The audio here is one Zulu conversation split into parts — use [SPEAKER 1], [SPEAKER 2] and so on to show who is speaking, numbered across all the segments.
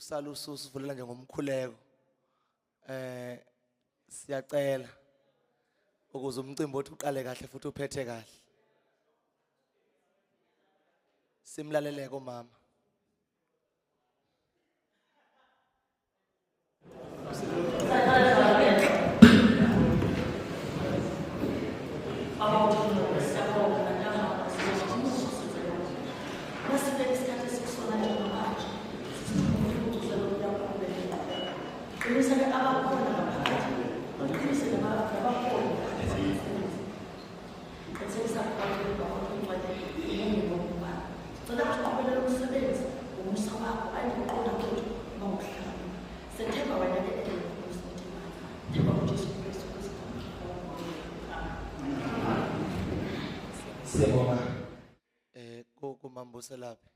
[SPEAKER 1] Usala ususivulela nje ngomkhuleko. Siyacela ukuze umcimbi othi uqale kahle futhi uphethe kahle. Simlaleleke umama.
[SPEAKER 2] Qiniseke abakhona ngaphakathi, uqinise nabakhona. Qinisekisa Sicela ukuthi uqhubelele umsebenzi ngomusa wakho ayikuqonda kwethu uma ngokuhlakanipha. Sethemba wena ke Themba uJesu Kristu.
[SPEAKER 1] Siyabonga kumambuselaphi.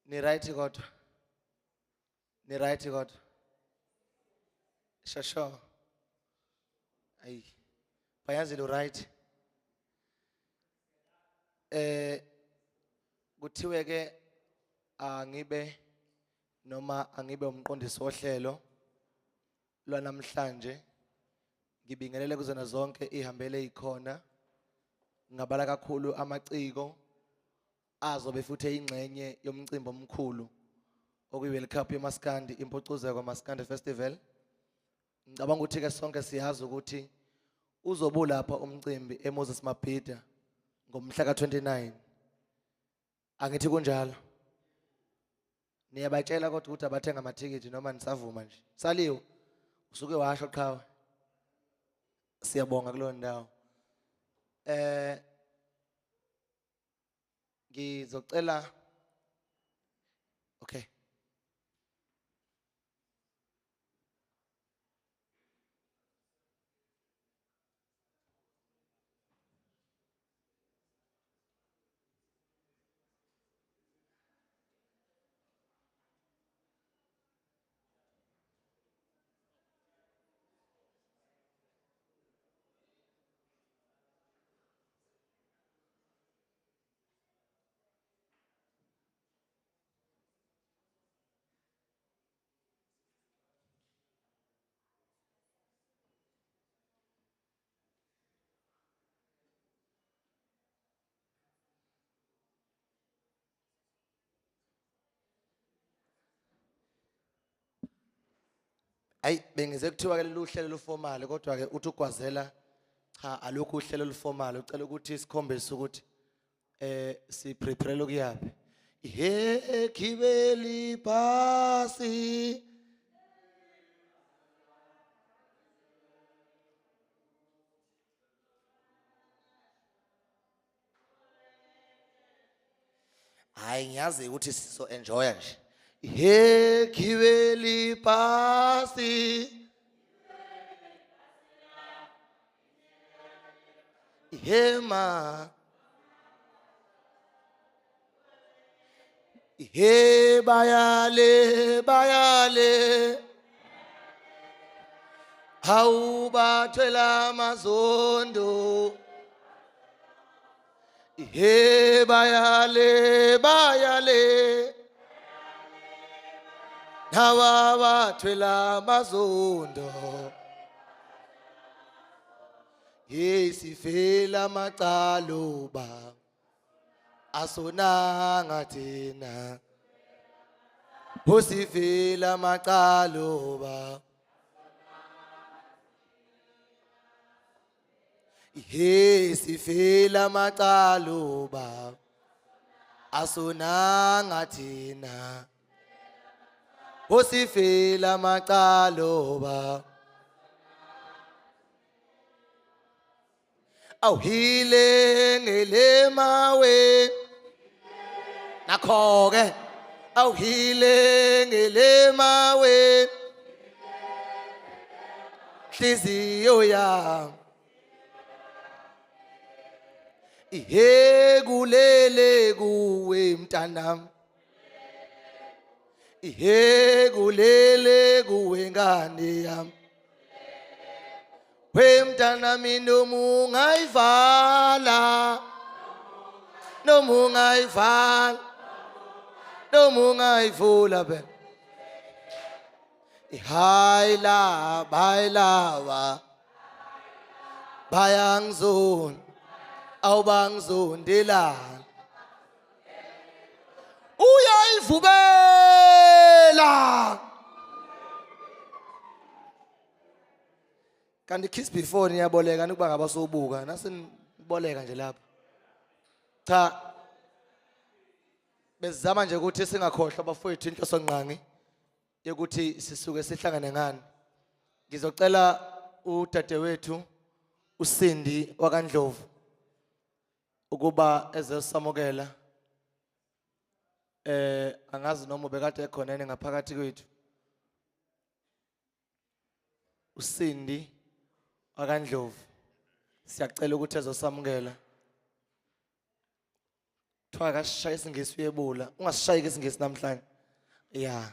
[SPEAKER 1] Ni right kodwa? Ni right kodwa? Shasho. Ayi. Bayazile right. Kuthiwe ke angibe noma angibe umqondisi wohlelo lwanamhlanje, ngibingelele kuzona zonke ihambele ezikhona, ngabala kakhulu amaciko azobe futhi eyingxenye yomcimbi omkhulu okuyi-World Cup yoMaskandi, Impucuzeko Maskandi Festival. Ngicabanga ukuthi ke sonke siyazi ukuthi uzobulapha umcimbi eMoses Mabhida ngomhla ka-29. Angithi kunjalo? Niyabatshela kodwa ukuthi abathenga amathikithi noma nisavuma nje. Saliwe, usuke washo qhawe. Siyabonga kuleyo ndawo. Ngizocela okay. Ayi bengize kuthiwa ke lolu hlelo luformal, kodwa ke uthi ugwazela cha alukho uhlelo luformal, ucela ukuthi sikhombise ukuthi si prepare lokuyapi. He khibeli pasi Hayi ngiyazi ukuthi sizo enjoya nje. He khibeli pasi Hema He bayale bayale Hawu bathwela mazondo He bayale bayale Hawa bathwela mazondo Hey sifela amacalo ba asonanga thina Usifela amacalo ba Hey sifela amacalo ba asonanga thina Usifela amacalo ba Awuhile ngelemawe nakho ke awuhile ngelemawe hliziyo yami ihe kulele kuwe mntanami ihe kulele kuwe ngane yami we mntanami noma ungayivala noma ungayivala Noma ungayivula be. Hayi la, hayi lawa. Bayangizonda. Awubangizondelana. Uyayivubela. Kanti kiss before niyaboleka nikuba ngabasobuka nasiniboleka nje lapha. Cha, bezama nje ukuthi singakhohlwa bafowethu inhloso ngqangi yokuthi sisuke sihlangane ngani. Ngizocela udadewethu uSindi wakaNdlovu ukuba ezesamukela. Angazi noma ubekade ekhona yini ngaphakathi kwethu. uSindi wakaNdlovu siyacela ukuthi ezosamukela. Kuthiwa akasishaye isiNgisi uyebula. Ungasishayi ke isiNgisi namhlanje. Yeah.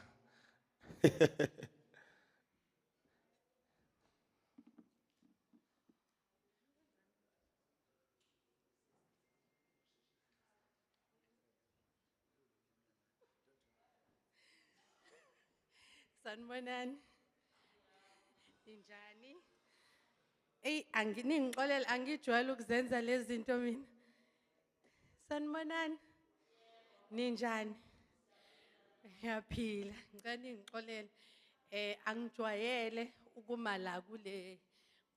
[SPEAKER 3] Sanibonani. Ninjani? Ey, anginingixolele, angijwayele ukuzenza lezi zinto mina. Sanibonani. Ninjani? Ngiyaphila. Ngicela ningixolele. Angijwayele ukuma la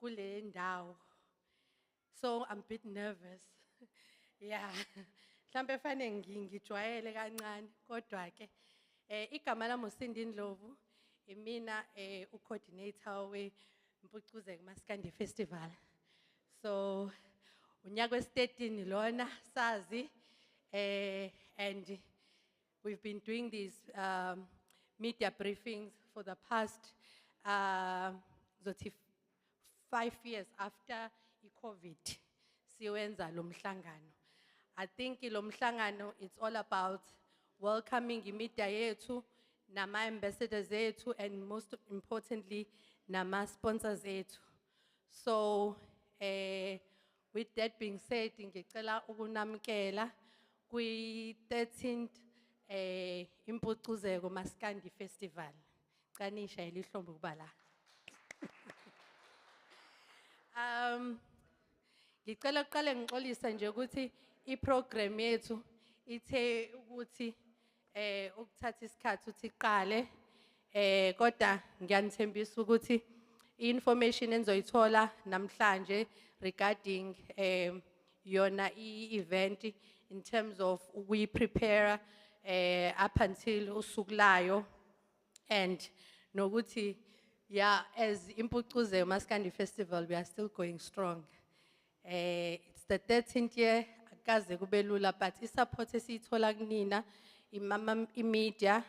[SPEAKER 3] kule ndawo. So I'm a bit nervous. Yeah. Mhlambe fanele ngijwayele kancane kodwa ke igama lami uSindi Ndlovu, imina ucoordinator we Mpucuzeko Maskandi Festival. So unyaka wesi-13 lona sazi, and we've been doing these media briefings for the past zothi 5 years after i-COVID siwenza lo mhlangano. I think lo mhlangano it's all about welcoming imedia yethu, nama ambassadors ethu, and most importantly nama sponsors ethu. So with that being said, ngicela ukunamkela kwi 13th Impucuzeko Maskandi Festival. Canisha elihlombe kuba la. Ngicela ukuqale ngixolise nje ukuthi iprogram yethu ithe ukuthi ukuthatha isikhathi ukuthi iqale, kodwa ngiyanithembisa ukuthi information enizoyithola namhlanje regarding yona i-event in terms of ukuyi-prepare up until usuku layo, and nokuthi yeah, as Impucuzeko Maskandi Festival we are still going strong. It's the 13th year, akaze kube lula, but i-support esiyithola kunina, i-media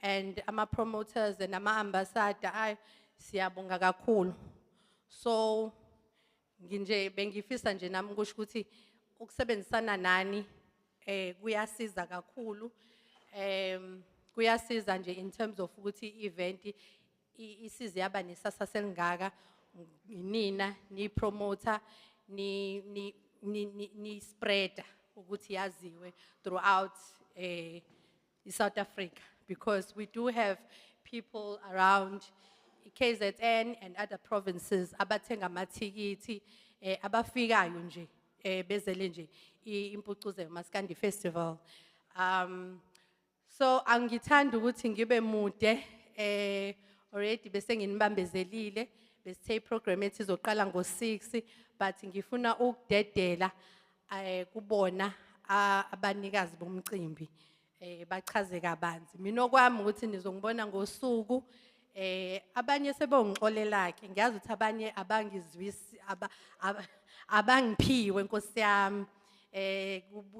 [SPEAKER 3] and ama-promoters and ama-ambassador, ay, siyabonga kakhulu. So, nginje bengifisa nje nami ukusho ukuthi ukusebenzisana nani kuyasiza kakhulu. Kuyasiza nje in terms of ukuthi i-event isize yaba nesasasa elingaka, nina ni promoter, ni spreader ukuthi yaziwe throughout South Africa, because we do have people around KZN and other provinces abathenga amathikithi, abafikayo nje bezele nje Impucuzeko Maskandi Festival. So angithandi ukuthi ngibe mude, already bese nginibambezelile, besithe iprogram ethu izoqala ngo-6, but ngifuna ukudedela kubona abanikazi bomcimbi bachaze kabanzi. Mina okwami ukuthi nizongibona ngosuku, abanye sebongixolela ke, ngiyazi ukuthi abanye abangizwisi, abangiphiwe Nkosi yami.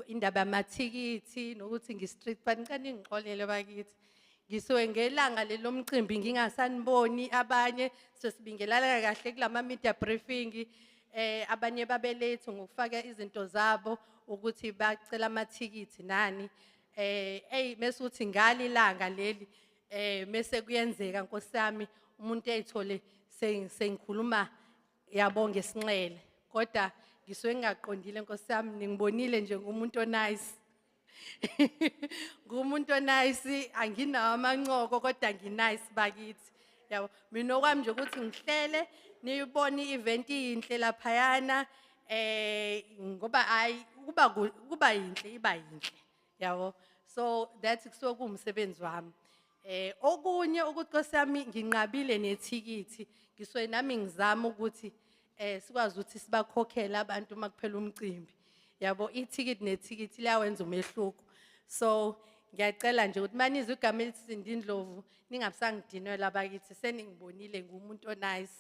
[SPEAKER 3] Indaba yamathikithi nokuthi ngi-strict, but ngicela ningixolele bakithi. Ngisuke ngelanga lelo mcimbi ngingasaniboni abanye, sesibingelana kahle kulama media briefing, abanye babelethu ngokufaka izinto zabo ukuthi bacela amathikithi nani. Ey, mase uthi ngali ilanga leli, mase kuyenzeka Nkosi yami umuntu eyithole sengikhuluma yabo ngesinxele, kodwa ngisuke ngingaqondile Nkosi yami, ningibonile nje ngumuntu onice. Ngumuntu o-nice, anginawo amancoko kodwa ngi-nice bakithi. Yabo, mina okwami nje ukuthi ngihlele niyibone i-event iyinhle laphayana, ngoba ayi kuba yinhle iba yinhle. Yabo, so that's kusuke kuwumsebenzi wami. Okunye ukuthi Nkosi yami nginqabile nethikithi, ngisuke nami ngizama ukuthi sikwazi ukuthi sibakhokhele abantu uma kuphela umcimbi. Yabo, ithikithi nethikithi liyawenza umehluko. So ngiyacela nje ukuthi manizwe igama elithi Sindi Ndlovu ningabisangidinwela bakithi, seningibonile ngumuntu o-nice.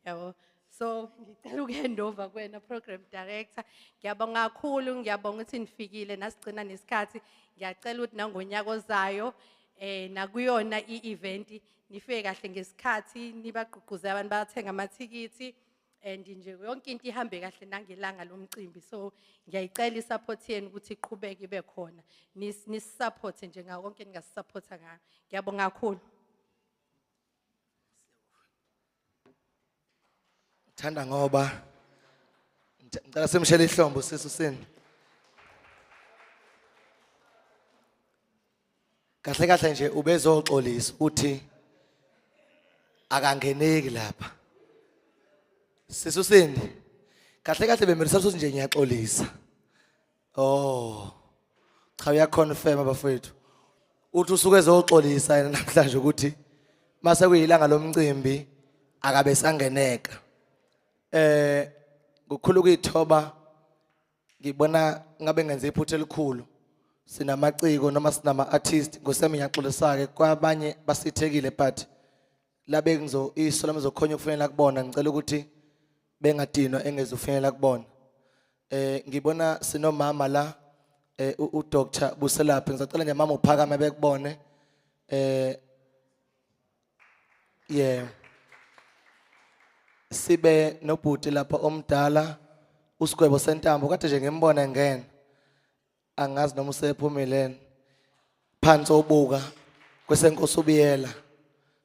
[SPEAKER 3] Yabo, so ngicela uku-hand over kuwena program director. Ngiyabonga kakhulu, ngiyabonga ukuthi nifikile nasigcina nesikhathi. Ngiyacela ukuthi nangonyaka ozayo nakuyona i-event nifike kahle ngesikhathi, nibagqugquze abantu bathenga amathikithi and nje yonke into ihambe kahle nangelanga lomcimbi. So ngiyayicela i-support yenu ukuthi iqhubeke ibe khona, nisi-support nje ngako konke ningasupporta ngayo. Ngiyabonga kakhulu.
[SPEAKER 1] Thanda ngoba ngicela simshele ihlombo sisu sini. Kahle kahle nje ubezoxolisa uthi akangeneki lapha. Sisu Sindi, kahle kahle bemelisa ukuthi nje ngiyaxolisa. Oh. Cha, uyaconfirm abafowethu. Uthi usuke ezoxolisa yena namhlanje ukuthi mase kuyilanga lomcimbi akabe sangeneka. Kukhulu kuyithoba, ngibona ngabe ngenze iphutha elikhulu. Sinamaciko noma sinama artist, ngosemi ngiyaxolisa ke kwabanye basithekile, but labe ngizo iso lami zokhonya ukufinyelela kubona, ngicela ukuthi bengadinwa engezufinyelela kubona. Ngibona sinomama la, u Dr Buselaphi, ngizocela nje mama uphakame bekubone. Yeah. Sibe nobhuti lapha omdala uSigwebo Sentambo, kade nje ngimbona ngena. Angazi noma usephumile phansi obuka kwesenkosi ubiyela.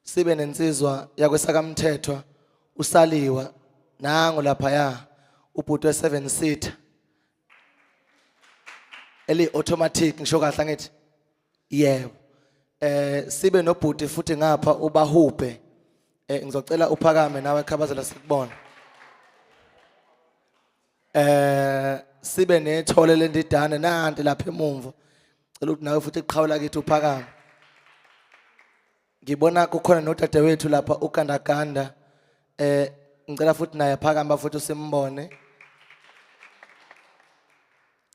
[SPEAKER 1] Sibe nensizwa yakwesakamthethwa usaliwa nangu lapha ya ubhuti we 7 seater eli automatic, ngisho kahle ngithi yebo. Sibe nobhuti futhi ngapha ubahubhe, ngizocela uphakame nawe khabazela sikubona. Sibe nethole lendidane nanti lapha emumva, cela ukuthi nawe futhi iqhawula kithi uphakame. Ngibona kukhona nodadewethu lapha uGandaganda, ngicela futhi naye aphakame futhi usimbone.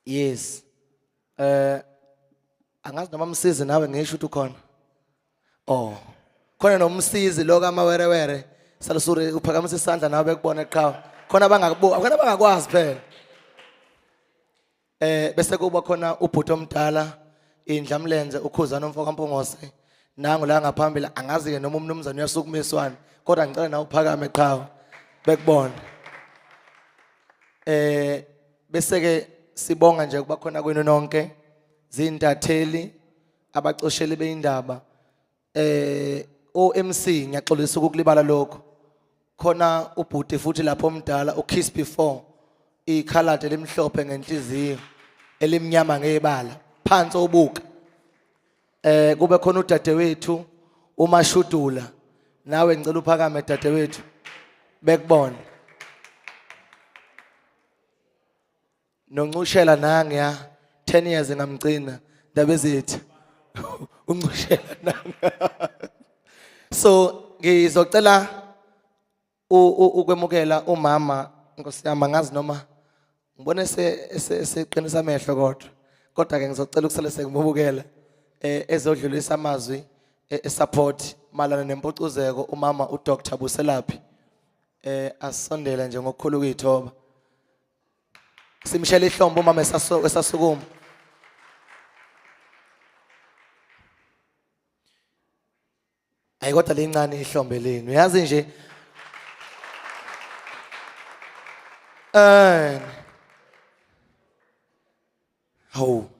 [SPEAKER 1] Yes, angazi noma msizi nawe ngisho ukuthi ukhona. Oh, khona nomsizi lo kamawerewere salusuri, uphakamisa isandla nawe bekubona eqhawe. Khona abangakubuka, khona abangakwazi phela. Bese kuba khona ubhuti omdala indlamlenze ukhuzana umfo kaMpungose nangu la ngaphambili, angazi ke noma umnumzane uyasukumiswana, kodwa ngicela nawe uphakame qhawe bekubona. Bese ke sibonga nje kuba khona kwenu nonke zintatheli, abacosheli beindaba, OMC, ngiyaxolisa ukukulibala lokho. Khona ubhuti futhi lapho omdala ukiss before ikhaladi elimhlophe ngenhliziyo elimnyama ngebala phansi obuka. Kube khona udadewethu uMashudula, nawe ngicela uphakame dadewethu bekubone. Noncushela nangiya 10 years ngamgcina ndaba ezithi uncushela nanga. So ngizocela ukwemukela umama Nkosi yami, angazi noma ngibone seqinisa amehlo, kodwa ke ngizocela ukusale sengimubukela ezodlulisa amazwi e-support malana nempucuzeko umama uDr Buselaphi. Asondele nje ngokukhulu ukuyithoba, simshele ihlombe umama esasukuma. Ayi kodwa lincane ihlombe lenu, uyazi nje. Hawu.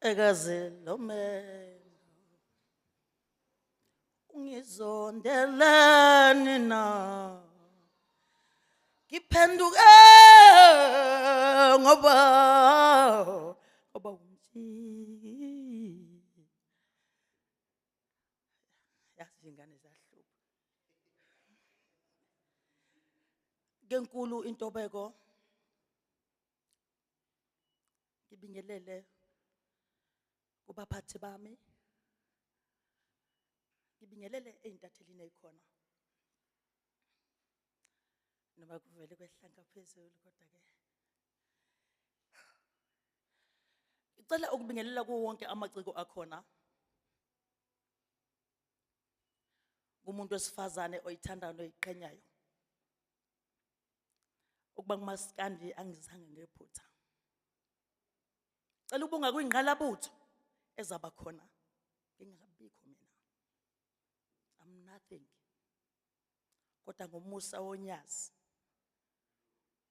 [SPEAKER 4] Ekazi lomendo.
[SPEAKER 2] Ungizondeleni na? Ngiphenduke ngoba umjiki. Yazi ingane ziyahlupha. Kenkulu intobeko, ngibingelele kubaphathi bami, ngibingelele ey'ntathelini ey'khona, noma kuvele kwehlanka phezulu, kodwa-ke ngicela ukubingelela kuwo wonke amaciko akhona, kumuntu wesifazane oyithandayo noyiqhenyayo. Ukuba kumaskandi angizange ngephutha. Cela ubonga kwingqalabutho ezaba khona ngingabikho mina. I'm nothing. Kodwa ngomusa wonyazi,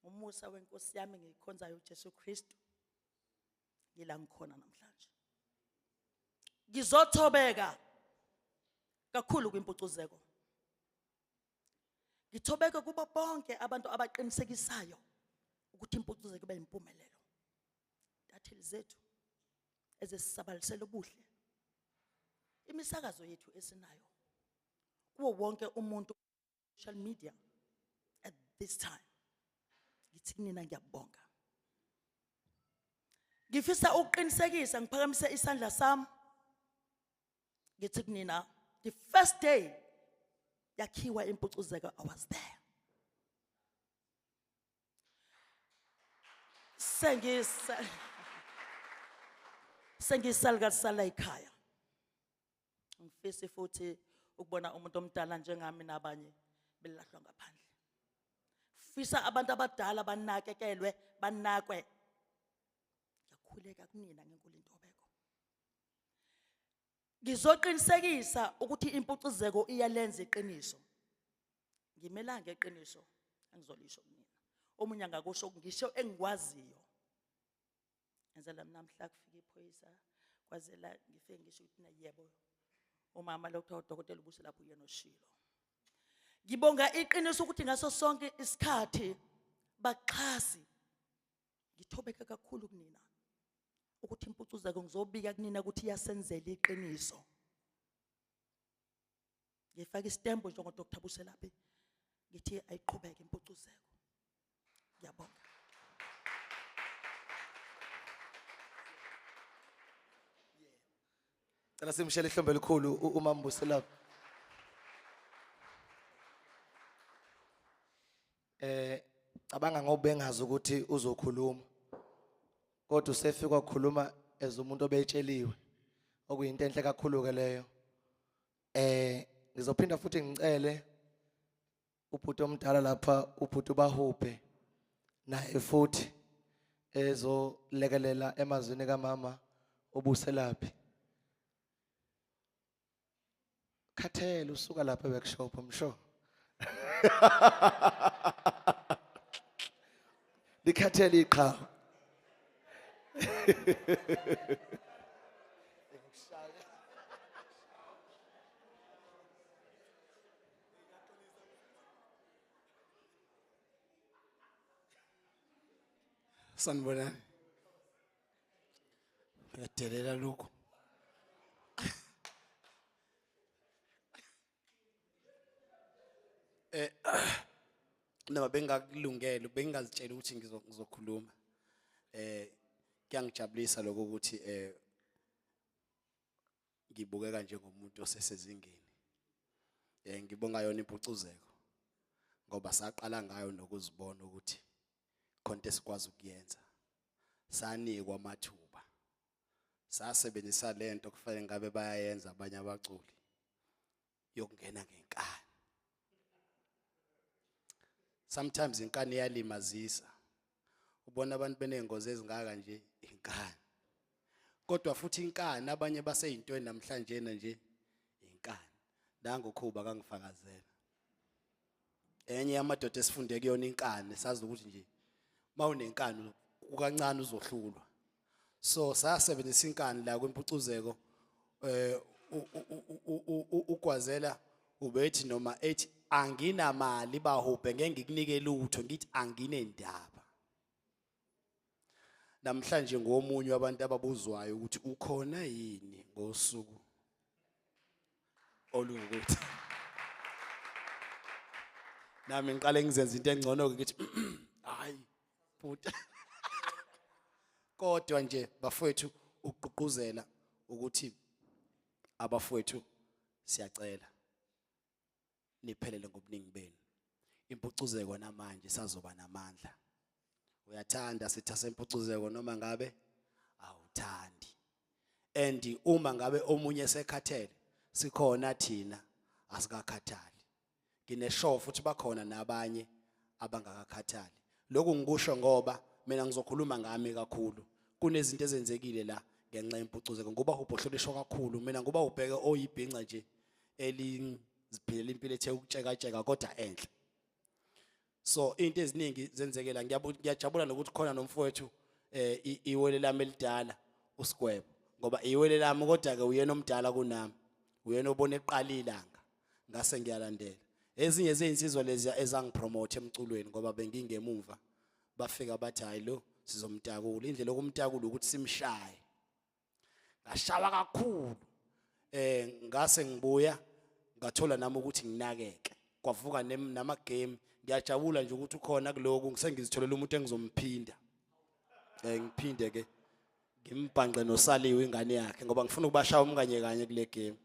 [SPEAKER 2] ngomusa wenkosi yami ngiyikhonzayo uJesu Kristu, ngila ngikhona namhlanje. Ngizothobeka kakhulu kwimpucuzeko. Ngithobeke kubo bonke abantu abaqinisekisayo ukuthi impucuzeko ibe impumelelo. Intatheli zethu ezisabalisela ubuhle, imisakazo yethu esinayo kuwo wonke umuntu, social media at this time, ngithi kunina ngiyabonga. Ngifisa ukuqinisekisa, ngiphakamise isandla sami, ngithi kunina, the first day yakhiwa impucuzeko, I was there. Sengisalukazi sala ekhaya. Ngifisi futhi ukubona umuntu omdala njengami nabanye belahlwa ngaphandle. Fisa abantu abadala banakekelwe, banakwe. Ngiyakhuleka kunina ngenkulu intobeko. Ngizoqinisekisa ukuthi impucuzeko iyalenza iqiniso. Ngimelanga iqiniso engizolisho kunina. Omunye angakusho, ngisho engikwaziyo. Enzela namhla kufika iphoyisa kwazela ngifike ngisho ukuthi na yebo umama lo kuthiwa udokotela ubuse lapho uyena oshilo. Ngibonga iqiniso ukuthi ngaso sonke isikhathi baxhasi, ngithobeka kakhulu kunina ukuthi impucuzeko ngizobika kunina ukuthi iyasenzela iqiniso. Ngifaka isitembu njengo Dr Buselaphi, ngithi ayiqhubeke impucuzeko. Ngiyabonga.
[SPEAKER 1] Cela simshele ihlombe elikhulu uMama Buselaphi. Cabanga ngoba bengazi ukuthi uzokhuluma. Kodwa usefika ukukhuluma as umuntu obetsheliwe. Okuyinto enhle kakhulu ke leyo. Ngizophinda futhi ngicele ubhuti omdala lapha, ubhuti Bahubhe, naye futhi ezolekelela emazwini kamama obuselaphi. Khathele usuka lapha e-workshop, I'm sure. Likhathele iqhawe.
[SPEAKER 4] Sanibonani. Uyadelela lokho. Noma bengakulungele, bengingazitshela ukuthi ngizokhuluma. Kuyangijabulisa lokho ukuthi ngibukeka njengomuntu osesezingeni. Ngibonga yona impucuzeko ngoba saqala ngayo nokuzibona ukuthi khonto esikwazi ukuyenza. Sanikwa amathuba. Sasebenzisa lento kufanele ngabe bayayenza abanye abaculi yokungena ngenkani. Sometimes inkani iyalimazisa. Ubona abantu benengozi ezingaka nje inkani. Kodwa futhi inkani abanye baseyintweni namhlanje nje inkani. Nangu Khuba kangifakazela. Enye yamadoda esifunde kuyona inkani, sazi ukuthi nje mawunenkani kukancane uzohlulwa. So sasebenzisa inkani la kwimpucuzeko. Ugwazela ubethi noma ethi anginamali bahubhe ngeke ngikunike lutho, ngithi anginendaba. Namhlanje ngomunye wabantu ababuzwayo ukuthi ukhona yini ngosuku oluwukuthi. Nami ngiqale ngizenze into engcono ke ngithi hayi bhuti. Kodwa nje bafowethu ukugqugquzela ukuthi abafowethu siyacela niphelele ngobuningi benu. Impucuzeko namanje sazoba namandla. Uyathanda sitha sempucuzeko noma ngabe awuthandi. And uma ngabe omunye sekhathele sikhona thina asikakhathali. Ngineshow futhi bakhona nabanye abangakakhathali. Lokhu ngikusho ngoba mina ngizokhuluma ngami kakhulu. Kunezinto ezenzekile la ngenxa yempucuzeko ngoba ubhohlolishwa kakhulu. Mina ngoba ubheke oyibhinca nje eliziphilela impilo ethe ukutshekatsheka kodwa enhle. So into eziningi zenzekela. Ngiyajabula nokuthi khona nomfowethu iwele lami elidala uSigwebo, ngoba iwele lami kodwa ke uyena omdala kunami, uyena obona eqala ilanga ngase ngiyalandela. Ezinye zezinsizwa lezi ezangipromote emculweni ngoba bengingemumva, bafika bathi hayi lo sizomtakula. Indlela yokumtakula ukuthi simshaye. Ngashawa kakhulu. Ngase ngibuya ngathola nami ukuthi nginakeke. Kwavuka nama game. Ngiyajabula nje ukuthi ukhona kuloku, ngisengizitholela umuntu engizomphinda. Ngiphinde ke ngimbhanqe noSaliwe ingane yakhe ngoba ngifuna ukubashaya umkanye kanye kule game.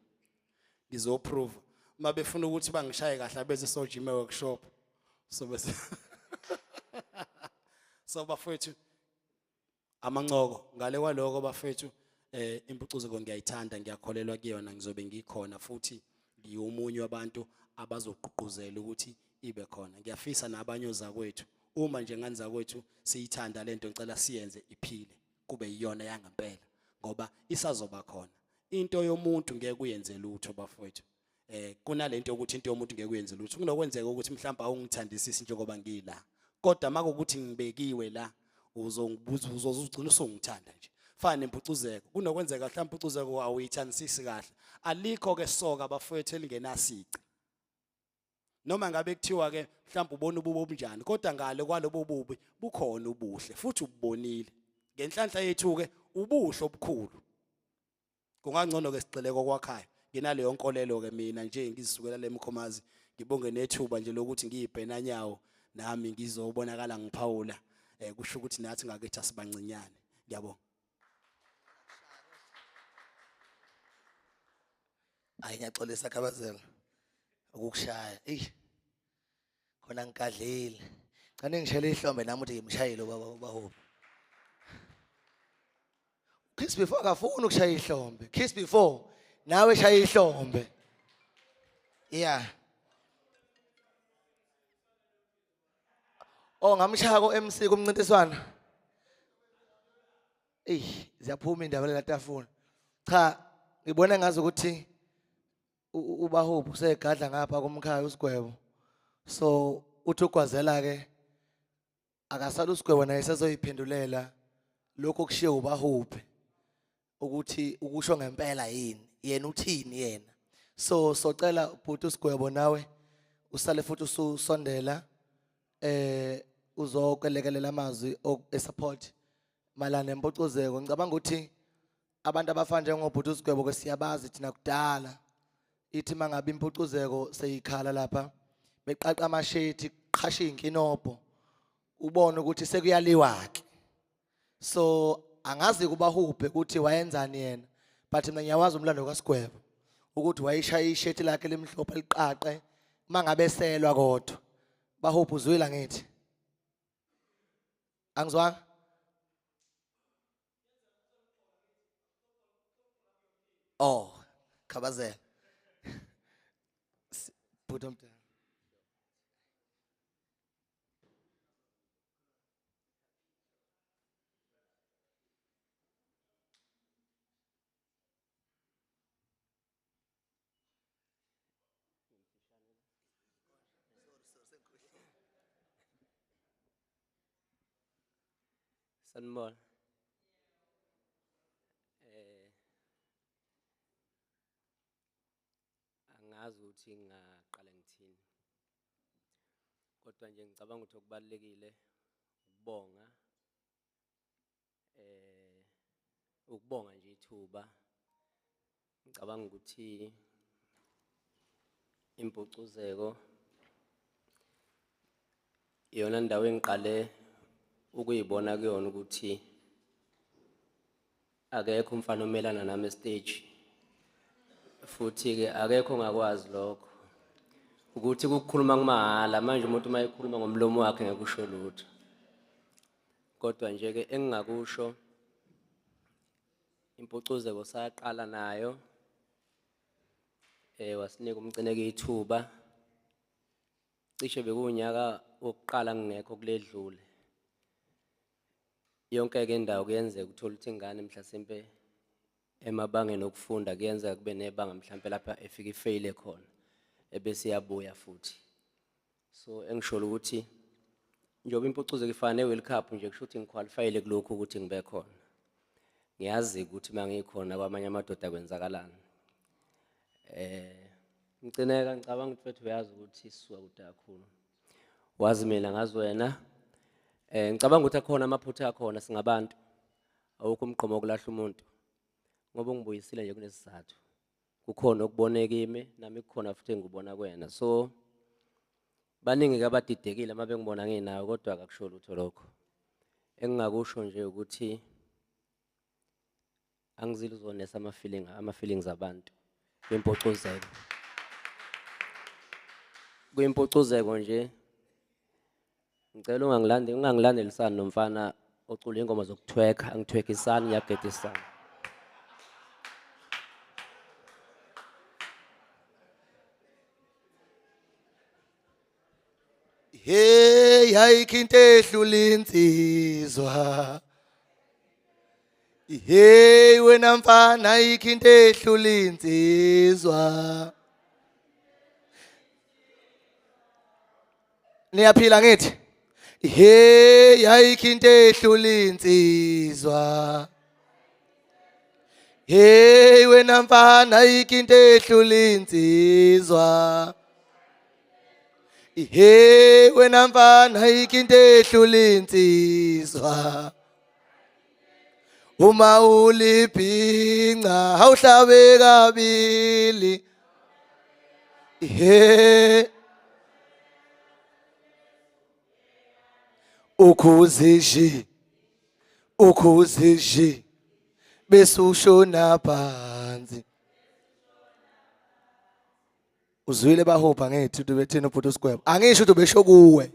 [SPEAKER 4] Ngizoprove. Uma befuna ukuthi bangishaye kahle abeze sojime workshop. So bese so bafethu amancoko ngale kwaloko bafethu impucuzeko ngiyayithanda, ngiyakholelwa kuyona, ngizobe ngikhona futhi ngiyomunye wabantu abazogqugquzela ukuthi ibe khona. Ngiyafisa nabanye ozakwethu, uma nje ngani zakwethu siyithanda lento, ngicela siyenze iphile kube iyona yangempela ngoba isazoba khona. Into yomuntu ngeke uyenze lutho bafowethu. Kunalento ukuthi into yomuntu ngeke uyenze lutho. Kunokwenzeka ukuthi mhlawumbe awungithandisisi njengoba ngila, kodwa makukuthi ngibekiwe la uzongibuza, uzozugcina usungithanda nje. Fana nempucuzeko, kunokwenzeka mhlawumbe impucuzeko awuyithandisisi kahle. Alikho ke soka bafowethu elingenasici. Noma ngabe kuthiwa ke mhlawumbe ubona ububi obunjani, kodwa ngale kwalobo bubi bukhona ubuhle futhi ububonile. Ngenhlanhla yethu ke ubuhle obukhulu. Kungangcono ke sigxile kokwakhayo. Nginaleyo nkolelo ke mina nje ngizisukela lemkhomazi, ngibonge nethuba nje lokuthi ngiyibhenanyawo nami ngizobonakala ngiphawula. Kusho ukuthi nathi ngakithi asibancinyane. Ngiyabonga.
[SPEAKER 1] Hayi ngiyaxolisa Khabazela ukukushaya. Ey khona ngikadlile. Cha ningishele ihlombe nami ukuthi ngimshayile ubaba uBahubhe. Kiss before akafuni ukushaya ihlombe. Kiss before nawe shaya ihlombe. Yeah. Oh ngamshaya ko MC kumncintiswano. Ey ziyaphuma indaba lela tafula. Cha ngibona ngazi ukuthi uBahubhe usegadla ngapha komkhaya uSigwebo. So uthi ugwazela ke akasala uSigwebo naye sezoyiphendulela lokho kushiye uBahubhe ukuthi ukusho ngempela yini, yena uthini yena. So socela bhuti uSigwebo nawe usale futhi ususondela uzokwelekelela amazwi e-support malana nempucuzeko. Ngicabanga ukuthi abantu abafana njengobhuti uSigwebo ke siyabazi thina kudala, ithi mangabe impucuzeko seyikhala lapha beqaqa amashethi, qhasha inkinobho, ubone ukuthi sekuyaliwa ke. So angazi kuBahubhe ukuthi wayenzani yena, but mina ngiyawazi umlando kaSigwebo ukuthi wayishaya ishethi lakhe limhlophe liqaqe mangabe selwa. Kodwa Bahubhe uzwila ngithi angizwanga. Oh Khabazela bhuti omdala.
[SPEAKER 5] Sanibona. Angazi ukuthi ngingaqala ngithini. Kodwa nje ngicabanga ukuthi okubalulekile ukubonga ukubonga nje ithuba. Ngicabanga ukuthi impucuzeko iyona ndawo engiqale ukuyibona kuyona ukuthi akekho umfana omelana nami estage, futhi ke akekho ongakwazi lokho ukuthi ukukhuluma kumahhala. Manje umuntu uma ekhuluma ngomlomo wakhe ngeke usho lutho, kodwa nje ke engingakusho, impucuzeko saqala nayo, wasinika uMcineka ithuba. Cishe bekuwunyaka wokuqala ngingekho kuledlule. Yonke ke indawo kuyenzeka uthola ukuthi ingane mhlasimpe emabangeni okufunda kuyenzeka kube nebanga mhlampe lapha efika ifeyile khona ebese iyabuya futhi. So engisholo ukuthi njengoba impucuzeko ifana ne-World Cup nje, kusho ukuthi ngiqualifyile kulokhu ukuthi ngibe khona. Ngiyazi ukuthi uma ngikhona kwamanye amadoda kwenzakalani. Mcineka, ngicabanga ukuthi mfethu uyazi ukuthi sisuka kude kakhulu. Wazi mina ngazi wena. Ngicabanga ukuthi akhona amaphutha akhona, singabantu. Awukho umgqomo wokulahla umuntu. Ngoba ungibuyisile nje kunesizathu. Kukhona okubone kimi, nami kukhona futhi engikubona kuwena. So baningi ke abadidekile uma bengibona nginawe, kodwa akakusho lutho lokho. Engingakusho nje ukuthi angizile uzonesa ama-feelings abantu kwimpucuzeko. Kwimpucuzeko nje ngicela ungangilandelisani nomfana ocula ingoma zokuthweka, angithwekisani, ngiyagedisana.
[SPEAKER 1] Hey, ayikho into ehlula insizwa. Hey wena mfana, ayikho into ehlula insizwa. Niyaphila ngithi? Hey, ayikho into ehlula insizwa. Hey wena mfana, ayikho into ehlula insizwa. Hey wena mfana, ayikho into ehlula insizwa. Uma ulibhinca awuhlabe kabili. He ukhuzishi ukhuzishi bese ushona phansi. Uzwile bahopha ngethu ukuthi bethini ubhuti uSigwebo. Angisho ukuthi ubesho kuwe.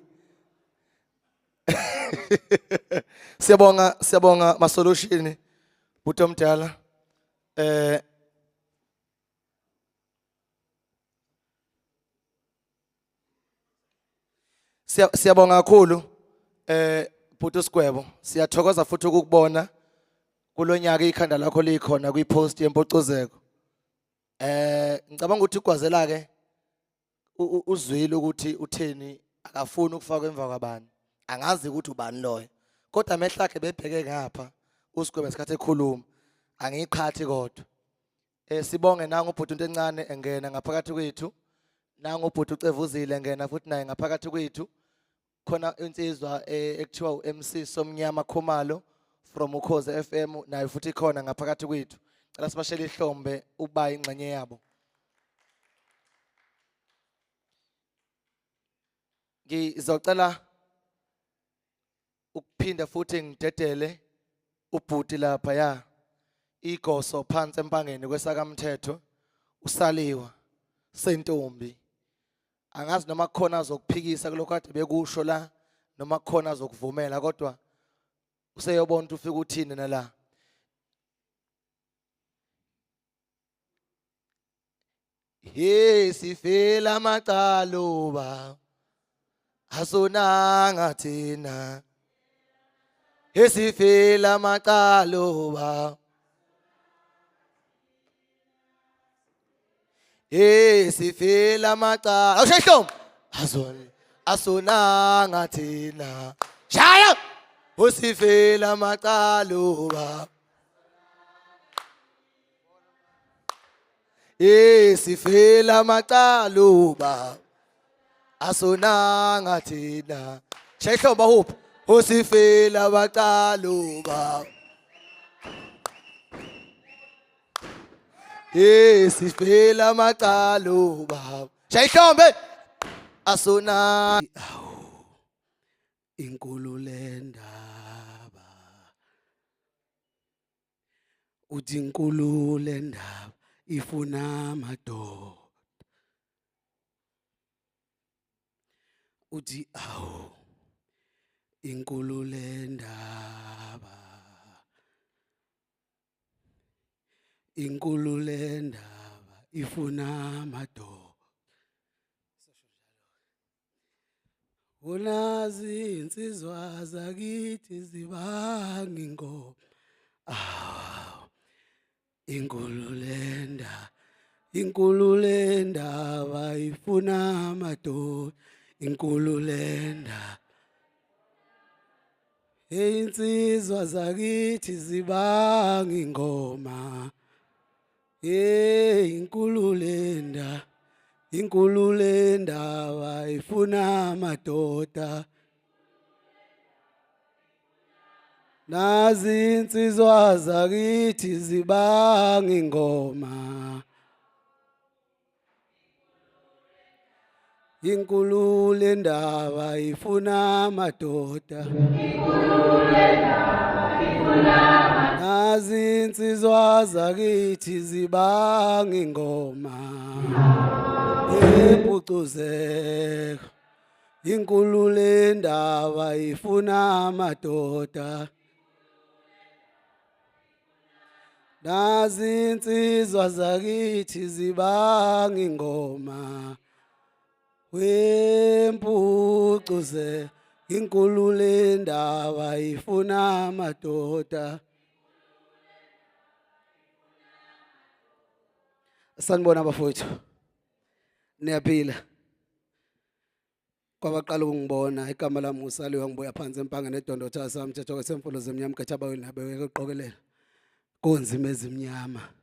[SPEAKER 1] Siyabonga, siyabonga ma solution bhuti omdala. Siyabonga kakhulu bhuti uSigwebo. Siyathokoza futhi ukukubona kulonyaka ikhanda lakho likhona kwipost yempucuzeko. Ngicabanga ukuthi ugwazela ke uzwile ukuthi utheni, akafuni ukufakwa emva kwabani. Angazi ukuthi ubani loyo. Kodwa amehlo akhe bebheke ngapha uSigwebo ngesikhathi ekhuluma. Angiyiqhathi kodwa. Sibonge nangu ubhuti into encane engena ngaphakathi kwethu. Nangu ubhuti uCevuzile engena futhi naye ngaphakathi kwethu. Khona insizwa ekuthiwa uMC Somnyama Khumalo from Ukhozi FM naye futhi ikhona ngaphakathi kwethu. Cela sibashele ihlombe uba ingxenye yabo. Ngizocela ukuphinda futhi ngidedele ubhuti lapha ya igoso phansi empangeni kwesakamthetho usaliwa sentombi. Angazi noma kukhona azokuphikisa kulokho kade bekusho la noma kukhona azokuvumela, kodwa useyobona ukuthi ufika uthini nala. Hey sifela amacala asonanga thina. Esifela amacala. Hey sifela amacala. Awushaya ihlombe. Azon asonanga thina. Shaya. Usifela amacala. Hey sifela amacala ubaba asonanga thina. Shayihloba huphi? Usifela amacala ubaba. Hey sifela amacala ubaba. Shayihlombe asona
[SPEAKER 4] Awu inkulu le ndaba uthi inkulu le ndaba ifuna amadoda uthi awu inkulu le ndaba inkulu le ndaba ifuna amadoda Unazi insizwa zakithi zibanga ingoma awu inkulu le ndaba inkulu le ndaba ifuna amadoda inkulu le ndaba Insizwa zakithi zibanga ingoma Hey inkulu lenda inkulu lendaba ifuna amadoda Nazi insizwa zakithi zibanga ingoma Inkulu lendaba ifuna amadoda Nazi insizwa zakithi zibanga ingoma Impucuzeko Inkulu lendaba ifuna amadoda Nazi insizwa zakithi zibanga ingoma wempucuze inkulu le ndaba ifuna amadoda Sanibona bafowethu niyaphila Kwabaqala ukungibona igama lami nguSaliwa ngibuya phansi empangeni edondotha samthetho kwesemfulo zemnyama gathabaweli nabeweke uqokelela kunzima ezimnyama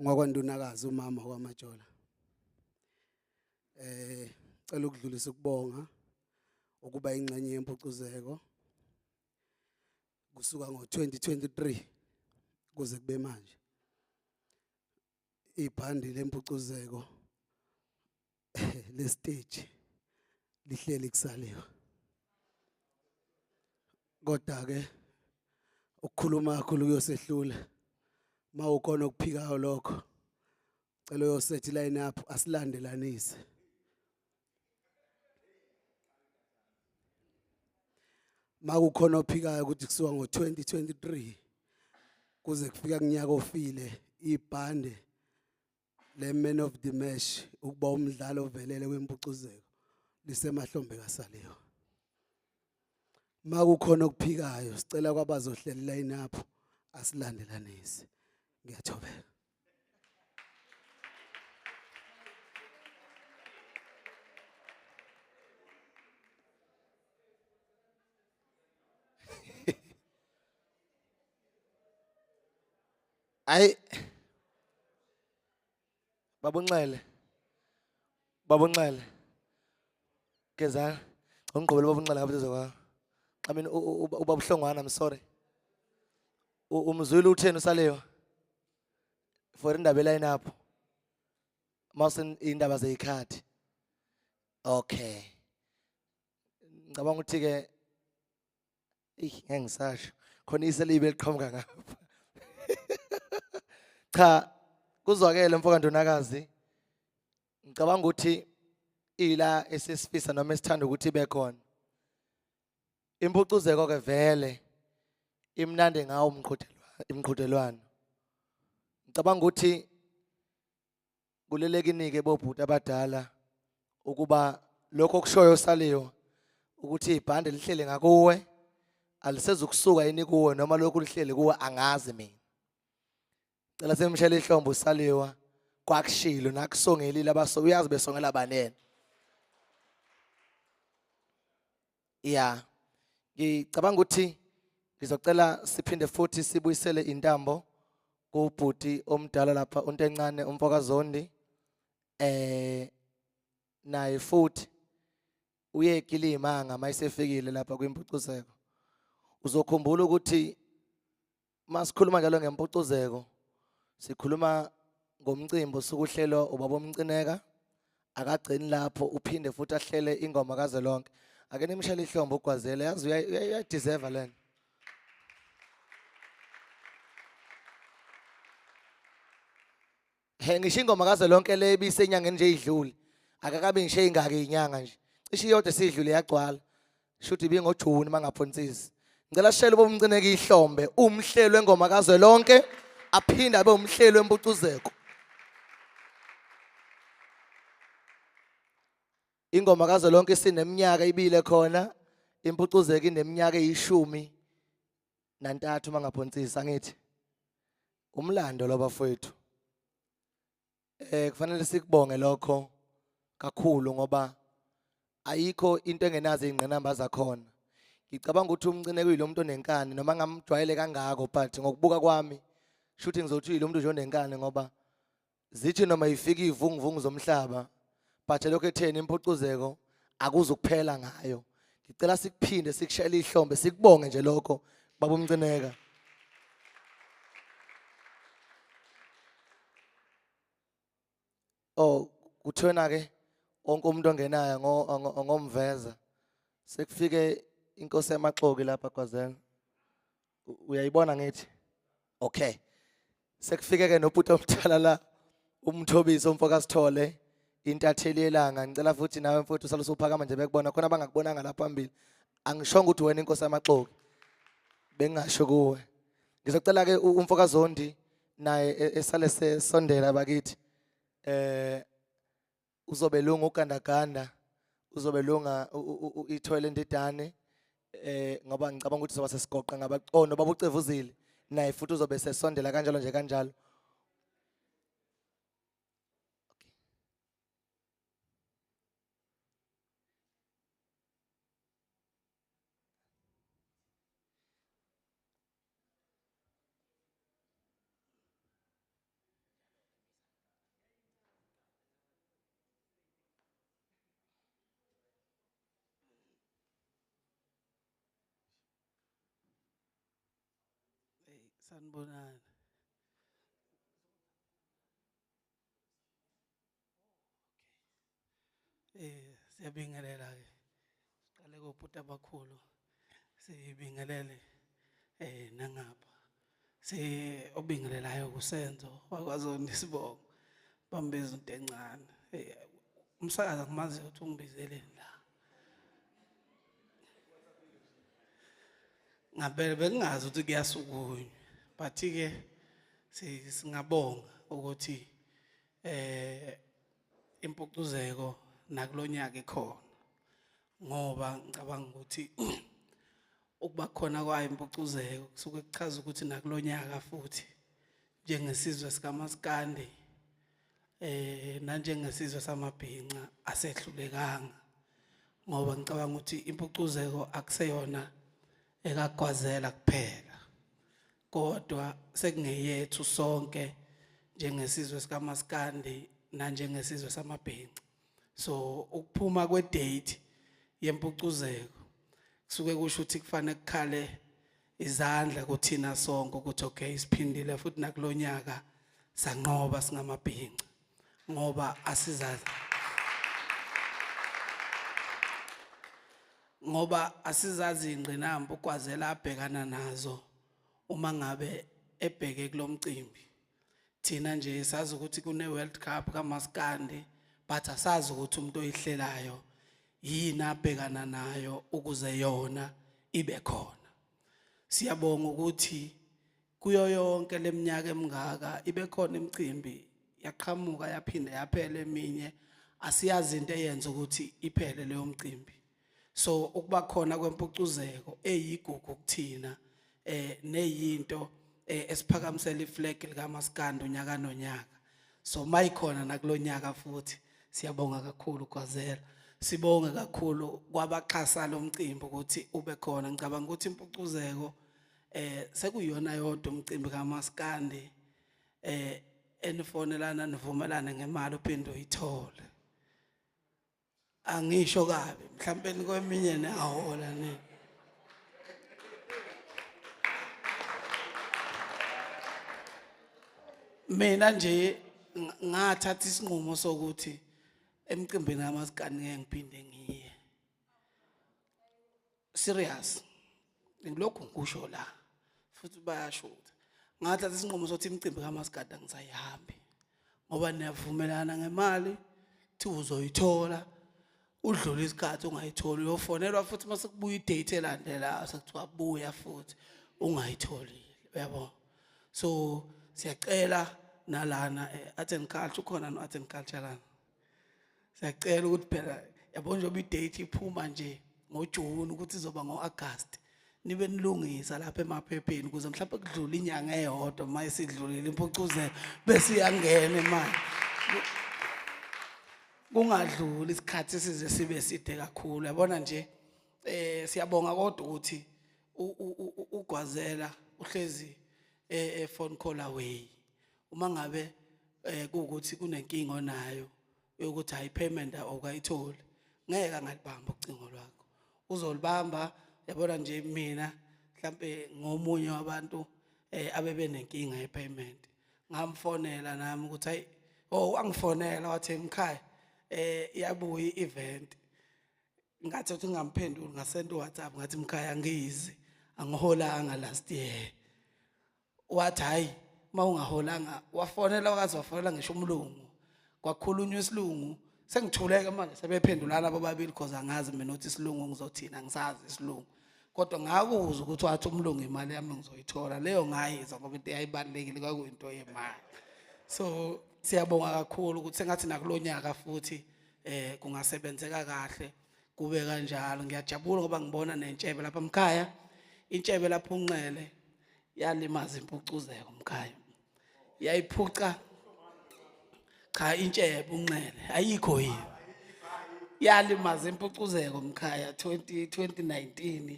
[SPEAKER 4] ngwakwandunakazi umama kwamajola eh cela ukudlulisa ukubonga ukuba ingxenye yempucuzeko kusuka ngo-2023 kuze kube manje ibhandi lempucuzeko lestage lihleli kusaliwa kodwa ke ukukhuluma kakhulu kuyosehlula mawukhona okuphikayo lokho cela uyosethi line up asilandelanise makukhona ophikayo ukuthi kusuka ngo-2023 kuze kufika kunyaka ofile ibhande le man of the match ukuba umdlalo ovelele kwempucuzeko lisemahlombe kaSaliwa makukhona okuphikayo sicela kwabazohlela line up asilandelanise ngiyathobeka
[SPEAKER 1] Hayi Babunxele Babunxele Gezani ungigqobele babunxele ngapha duze kwakho I mean ubabuhlongwana I'm sorry Umzwile utheni usaleyo for indaba eline up mase indaba zeyikhathi okay ngicabanga ukuthi ke Eyi ngeke ngisasho khona iselibe eliqhamuka ngapha. Cha kuzwakele mfoka Ndonakazi. Ngicabanga ukuthi ila esesifisa noma esithanda ukuthi ibe khona. Impucuzeko ke vele imnandi ngawo umqhudelwano imqhudelwano. Ngicabanga ukuthi kulele kinike bobhuti abadala ukuba lokho okushoyo saliwa ukuthi ibhande lihlele ngakuwe alisezukusuka yini kuwe noma lokhu lihlele kuwe angazi mina cela semshele ihlombe usaliwa kwakushilo nakusongelile abaso uyazi besongela banene ya ngicabanga ukuthi ngizocela siphinde futhi sibuyisele intambo. Kubhuti omdala lapha uNtencane umfokaZondi, naye futhi uyekilima mayisefikile lapha kwimpucuzeko. Uzokhumbula ukuthi masikhuluma njalo ngempucuzeko sikhuluma ngomcimbi osukuhlelwa ubaba uMcineka. Akagcini lapho, uphinde futhi ahlele ingoma kazwelonke. Ake nimshele ihlombe uGwazela, yazi uyayideserve lena. He, ngisho ingoma kazwelonke le ibisenyangeni nje idlule, akakabi ngisho ingaki inyanga nje, cishe iyodwa esidlule yagcwala, shuthi ibingoJuni mangaphonsisi. Ngicela sishele ubaba uMcineka ihlombe, umhleli wengoma kazwelonke aphinde abe umhleli wempucuzeko. Ingoma kazwelonke isineminyaka ibile khona, impucuzeko ineminyaka eyi-13 mangaphonsisi. Angithi umlando lo bafowethu, kufanele sikubonge lokho kakhulu, ngoba ayikho into engenazo izingqinamba zakhona. Ngicabanga ukuthi uMcineka uyilo muntu onenkani, noma ngamjwayele kangako, but ngokubuka kwami shuthi ngizothi uyilo muntu nje onenkani, ngoba zithi noma ifika ivunguvungu zomhlaba, but lokho etheni impucuzeko akuzukuphela ngayo. Ngicela sikuphinde sikushayele ihlombe, sikubonge nje lokho baba uMcineka. Oh, kuthiwena ke wonke umuntu ongenayo ngomveza. Sekufike inkosi yamaxoki lapha Gwazela. Uyayibona ngithi? Okay. Sekufike ke nobhuti omdala la, uMthobisi umfokaSithole, intatheli yelanga. Ngicela futhi nawe mfowethu usale usuphakama nje bekubona khona abangakubonanga lapha phambili. Angishongo ukuthi wena inkosi yamaxoki. Bengasho kuwe. Ngizocela ke umfokaZondi naye esale sesondela bakithi. Uzobe lunga ugandaganda, uzobe lunga ithwele ndidane, ngoba ngicabanga ukuthi soba sesigoqa ngaba, oh, nobaba uCevuzile naye futhi uzobe sesondela kanjalo nje kanjalo.
[SPEAKER 6] Hey, sanibonani. Siyabingelela ke. Siqale kobhuti abakhulu. Sibingelele nangapha. Si obingelelayo kuSenzo wakwaZondi isibongo. Bambiza into encane. Umsakazi akumazi ukuthi ungibizeleni la. Ngabe bengingazi ukuthi kuyasukunywa. But ke singabonga ukuthi impucuzeko nakulonyaka ikhona, ngoba ngicabanga ukuthi ukuba khona kwayo impucuzeko kusuke kuchaza ukuthi nakulonyaka futhi njengesizwe sikaMaskandi nanjengesizwe samabhinca asehlulekanga, ngoba ngicabanga ukuthi impucuzeko akuseyona ekaGwazela kuphela, kodwa sekungeyethu sonke njengesizwe sikaMaskandi nanjengesizwe samabhinca. So ukuphuma kwedate yempucuzeko kusuke kusho ukuthi kufanele kukhale izandla kuthina sonke ukuthi okay, siphindile futhi nakulonyaka sanqoba singamabhinca, ngoba asizazi, ngoba asizazi ingqinamba uGwazela abhekana nazo uma ngabe ebheke kulomcimbi. Thina nje sazi ukuthi kune World Cup kaMaskandi, but asazi ukuthi umuntu oyihlelayo yini abhekana nayo ukuze yona ibe khona. Siyabonga ukuthi kuyo yonke leminyaka emingaka ibe khona imicimbi, yaqhamuka yaphinda yaphela eminye, asiyazi into eyenza ukuthi iphele leyo mcimbi. So ukuba khona kwempucuzeko eyigugu kuthina, neyinto esiphakamisela iflag likaMaskandi unyaka nonyaka. So mayikhona nakulonyaka futhi siyabonga kakhulu Gwazela. Sibonge kakhulu kwabaxhasa lomcimbi ukuthi ube khona. Ngicabanga ukuthi impucuzeko sekuyiyona yodwa umcimbi kaMaskandi. enifonelana nivumelane ngemali uphinde uyithole. Angisho kabi, mhlambe kweminye niyahola ni. Mina nje ngathatha isinqumo sokuthi emcimbini kamaskandi ngeke ngiphinde ngiye. Serious. Ngilokhu ngikusho la futhi bayashuta. Ngathatha isinqumo sokuthi imicimbi kamaskandi angisayihambi ngoba niyavumelana ngemali thi uzoyithola, udlula isikhathi ungayitholi, uyofonelwa futhi mase kubuya idate elandelayo sekuthiwa buya futhi ungayitholile, uyabo. So siyacela nalana art and culture, ukhona no art and culture lana. Siyacela ukuthi phela yabo njengoba idate iphuma nje ngoJune ukuthi izoba ngoAugust, nibe nilungisa lapha emaphepheni ukuze mhlawumbe kudlule inyanga eyodwa, uma isidlulile impucuzeko bese iyangena imali. Kungadluli isikhathi size sibe side kakhulu. Yabona nje siyabonga kodwa ukuthi uGwazela uhlezi phone call away. Uma ngabe kuwukuthi kunenkinga onayo yokuthi hayi payment awukayitholi, ngeke angalibamba ucingo lwakho, uzolibamba. Yabona nje mina mhlambe ngomunye wabantu abebenenkinga yepayment, ngamfonela nami ukuthi hayi, oh wangifonela wathi emkhaya iyabuya i-event. Ngathi uthi ngingamphenduli, ngasenda uWhatsApp ngathi mkhaya ngiyizi angiholanga last year. Wathi hayi uma ungaholanga, wafonela wakaze wafonela ngisho umlungu, kwakhulunywa isilungu. Sengithuleke manje sebephendulana bobabili because angazi mina ukuthi isilungu ngizothina, angisazi isilungu, kodwa ngakuzwa ukuthi wathi umlungu imali yami ngizoyithola leyo, ngayizwa ngoba into yayibalulekile kwakuyinto yemali. So siyabonga kakhulu ukuthi sengathi nakulonyaka futhi kungasebenzeka kahle kube kanjalo. Ngiyajabula ngoba ngibona nentshebe lapha mkhaya, intshebe lapha unxele yalimaza impucuzeko mkhaya, yayiphuca. Cha, intshebe unxele ayikho yini, yalimaza impucuzeko mkhaya 20 2019,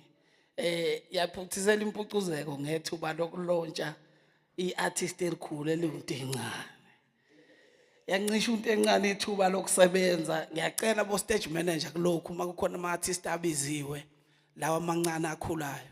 [SPEAKER 6] yaphuthisela impucuzeko ngethuba lokulontsha iartist elikhulu eliwuNtencane, yancisha uNtencane ithuba lokusebenza. Ngiyacela bo stage manager kulokhu, uma kukhona ama artist abiziwe lawa amancane akhulayo,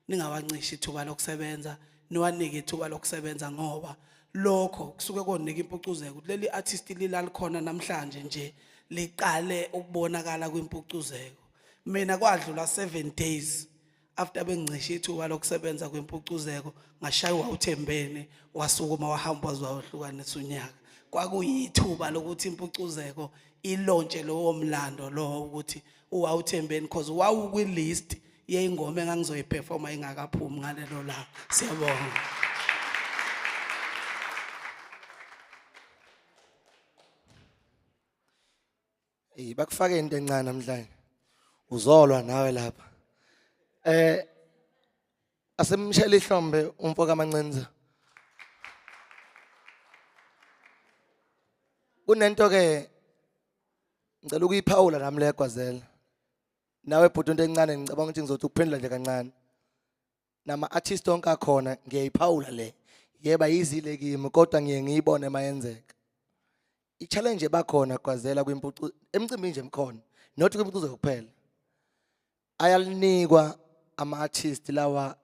[SPEAKER 6] ningawancishi ithuba lokusebenza, niwanike ithuba lokusebenza ngoba lokho kusuke konika impucuzeko ukuthi leli artist lilalikhona namhlanje nje liqale ukubonakala kwimpucuzeko. Mina kwadlula 7 days after bengincishe ithuba lokusebenza kwimpucuzeko, ngashaywa uThembeni, wasukuma wahamba waze wahlukanisa unyaka. Kwakuyithuba lokuthi impucuzeko ilontshe lowo mlando lowo ukuthi uwawuThembeni, because wawukwi-list yey'ngoma engangizoyiperforma ingakaphumi ngalelo langa. Siyabonga.
[SPEAKER 1] Eh bakufake into encane namhlanje. Uzolwa nawe lapha. Asemshela ihlombe umfo kaMancinza. Kunento ke ngicela ukuyiphawula nami le Gwazela. Nawe bhuti into encane ngicabanga ukuthi ngizothi ukuphendula nje kancane. Nama artist onke akhona ngiyayiphawula le. Yeba yizile kimi kodwa ngiye ngiyibone mayenzeka. I-challenge ebakhona Gwazela kwimpucu emcimbini nje mkhona, not kwimpucuzo kuphela. Ayalinikwa ama artist lawa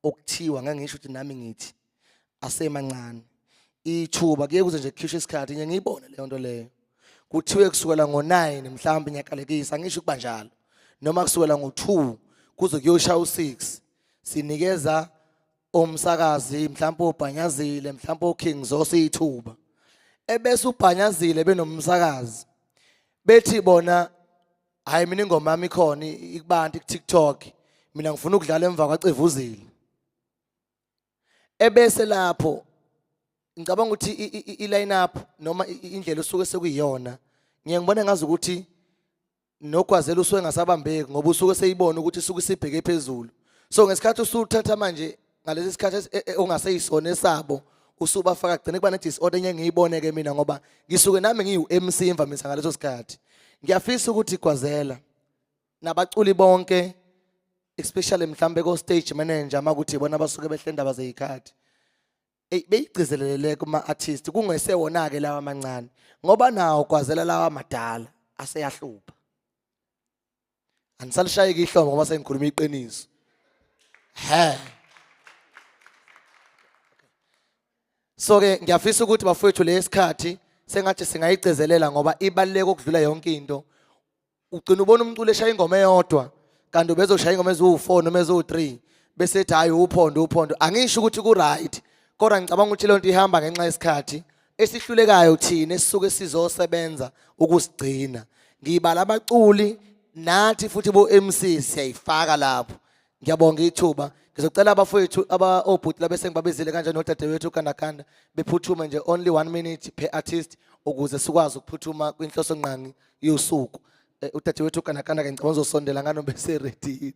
[SPEAKER 1] okuthiwa ngeke ngisho ukuthi nami ngithi asemancane ithuba, kuye kuze nje kukhishwe isikhathi, ngiye ngiyibone leyo nto leyo. Kuthiwe kusukela ngo-9 mhlawumbe, ngiyakalekisa ngisho ukuba njalo, noma kusukela ngo-2 kuze kuyoshaya u-6, sinikeza umsakazi mhlawumbe ubhanyazile mhlawumbe uKing Zoso ithuba, ebese ubhanyazile benomsakazi bethi bona hayi mina ingoma yami ikhona ikubantu ku-TikTok, mina ngifuna ukudlala emva kwaCevuzile. Ebese lapho ngicabanga ukuthi i-line up noma indlela usuke sekuyiyona, ngiye ngibone ngazi ukuthi noGwazela usuke engasabambeki ngoba usuke seyibona ukuthi isuke isibheke phezulu. So ngesikhathi usuthatha manje ngalesi sikhathi ongaseyisona esabo usubafaka, gcine kuba ne-disorder enye ngiyibone ke mina ngoba ngisuke nami ngiyu-MC imvamisa ngaleso sikhathi. Ngiyafisa ukuthi Gwazela nabaculi bonke, especially mhlambe ko stage manager, makuthi bona basuke behle indaba zeyikhathi. Ey beyigcizelelele kuma artist kungesewona ke lawa amancane ngoba nawo gwazela lawa amadala aseyahlupha. Anisalishayi ihlombe ngoba sengikhuluma iqiniso. He. So ke ngiyafisa ukuthi bafowethu lesikhathi sengathi singayigcizelela ngoba ibaluleke ukudlula yonke into. Ugcina ubona umculo eshaya ingoma eyodwa kanti ubezoshaya ingoma eziwu4 noma eziwu3 bese ethi hayi uphondo uphondo. Angisho ukuthi ku right kodwa ngicabanga ukuthi lonto ihamba ngenxa yesikhathi esihlulekayo thina esisuke sizosebenza ukusigcina. Ngibala abaculi nathi futhi bo MC siyayifaka lapho. Ngiyabonga ithuba. Ngizocela abafowethu aba obhuti labese ngibabizile kanjalo nodadewethu uGandaganda bephuthume nje only 1 minute per artist ukuze sikwazi ukuphuthuma kwinhloso ngqangi yosuku. Udadewethu uGandaganda ke ngicabanga uzosondela ngano bese ready.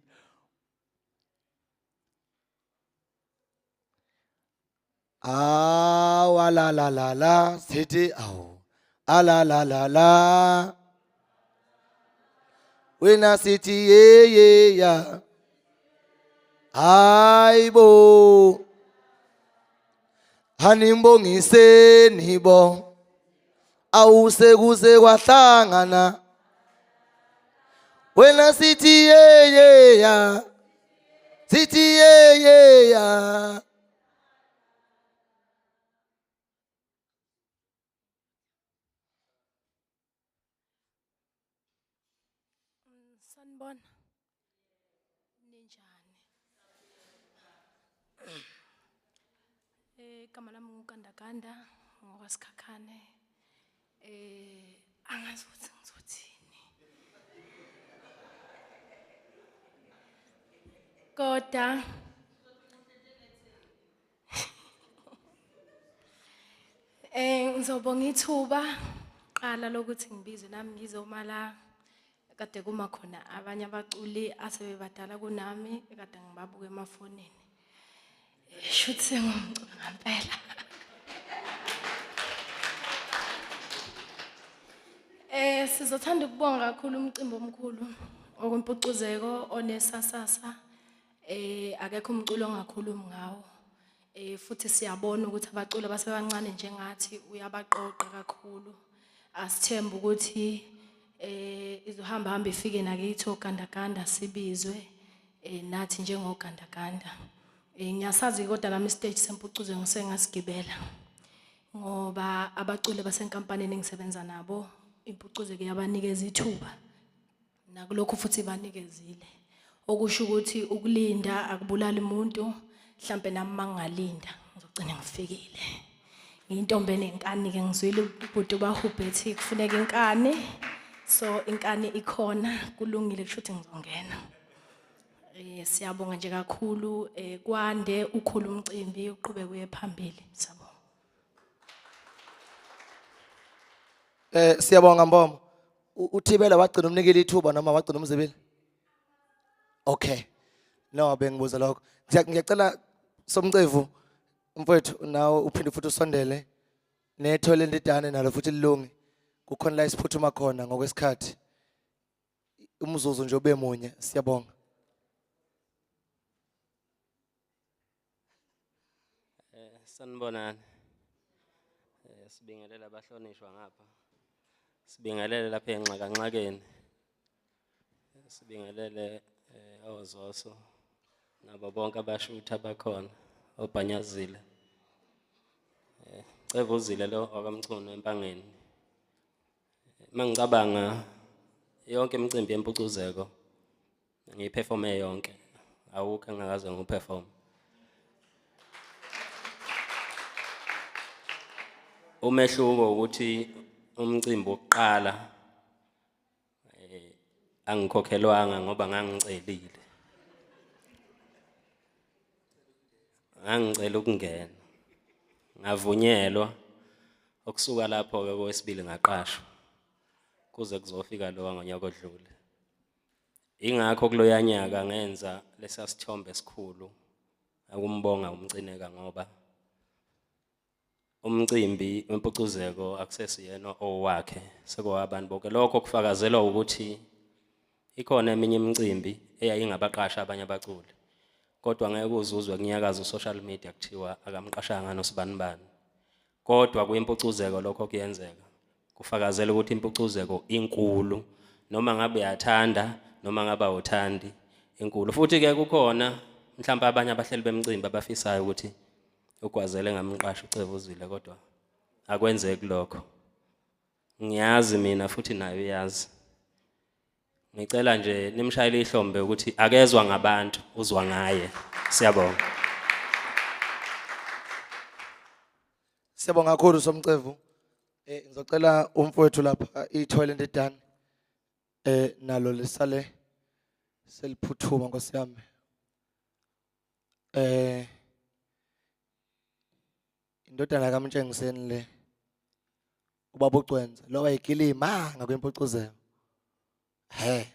[SPEAKER 1] Awa la la la la sithi awu ala la la la wena sithi ye ye ya hayibo hanimbongiseni bo awusekuze kwahlangana wena sithi ye ye ya sithi ye ye ya.
[SPEAKER 7] Sanibona. Ninjani? Igama lami nguGandaganda ngokwaSikhakhane. Angazi ukuthi ngizothini. Kodwa ngizobonga ithuba qala lokuthi ngibizwe nami ngizoma la kade kuma khona abanye abaculi asebebadala kunami ekade ngibabuka emafonini. Shuthi sengumculo ngempela. Sizothanda ukubonga kakhulu umcimbi omkhulu okwempucuzeko onesasasa. Akekho umculo ongakhulumi ngawo. Futhi siyabona ukuthi abaculi abasebancane njengathi uyabaqoqa kakhulu. Asithembe ukuthi izohamba hamba ifike nakithi oGandaganda sibizwe nathi njengoGandaganda. Ngiyasazi kodwa nami istage sempucuzo ngisengasigibela ngoba abaculi basenkampanini engisebenza nabo impucuzo kuyabanikeza ithuba nakulokhu futhi banikezile, okusho ukuthi ukulinda akubulali umuntu. Mhlambe nami mangalinda ngizogcina ngifikile. Ngiyintombi enenkani ke, ngizwile ubhuti bahubhethi kufuneka inkani, so inkani ikhona, kulungile kusho ukuthi ngizongena. Siyabonga nje kakhulu, kwande ukhulu umcimbi uqhubeke uye phambili. Siyabonga.
[SPEAKER 1] Siyabonga Mbombo. uThibela wagcina umnikile ithuba noma wagcina umzibile? Okay. No, bengibuza lokho. Ngiyacela Somcevu mfowethu nawe uphinde futhi usondele nethole ndidane nalo futhi lilunge. Kukhona la isiphuthuma khona ngokwesikhathi. Umzuzu nje ube munye. Siyabonga.
[SPEAKER 5] Sanibonani. Sibingelele abahlonishwa ngapha. Sibingelele lapha enxakanxakeni. Sibingelele ozoso nabo bonke abashutha abakhona obhanyazile. Cevuzile lo wakaMchunu eMpangeni. Mangicabanga yonke imicimbi yempucuzeko ngiyiperforme yonke, awukho engakaze ngiwuperform. Umehluko ukuthi umcimbi wokuqala angikhokhelwanga ngoba ngangicelile. Ngangicela ukungena. Ngavunyelwa okusuka lapho ke kwesibili ngaqashwa. Kuze kuzofika lo ngonyaka odlule. Ingakho kuloya nyaka ngenza lesa sithombe esikhulu akumbonga umcineka ngoba umcimbi wempucuzeko akusesiyena owakhe, sekuwabantu bonke. Lokho kufakazelwa ukuthi ikhona eminye imicimbi eyayingabaqasha abanye abaculi.
[SPEAKER 8] Kodwa ngeke uzuzwe kunyakaza u-social media kuthiwa akamqashanga nosibanibani. Kodwa kuyimpucuzeko lokho kuyenzeka. Kufakazela ukuthi impucuzeko inkulu, noma ngabe uyathanda noma ngabe awuthandi, inkulu. Futhi ke kukhona mhlawumbe abanye abahleli bemcimbi abafisayo ukuthi uGwazela engamqasha uCebuzile, kodwa akwenzeki lokho. Ngiyazi mina futhi naye uyazi. Ngicela nje nimshayele ihlombe ukuthi akezwa ngabantu, uzwa ngaye. Siyabonga.
[SPEAKER 1] Siyabonga kakhulu Somcevu. Ngizocela umfowethu lapha itoilet edani. Nalo lisale seliphuthuma Nkosi yami. Indodana kaMtshengiseni le. Ubaba uCwenza lo wayegilima ngakwimpucuzeko. He.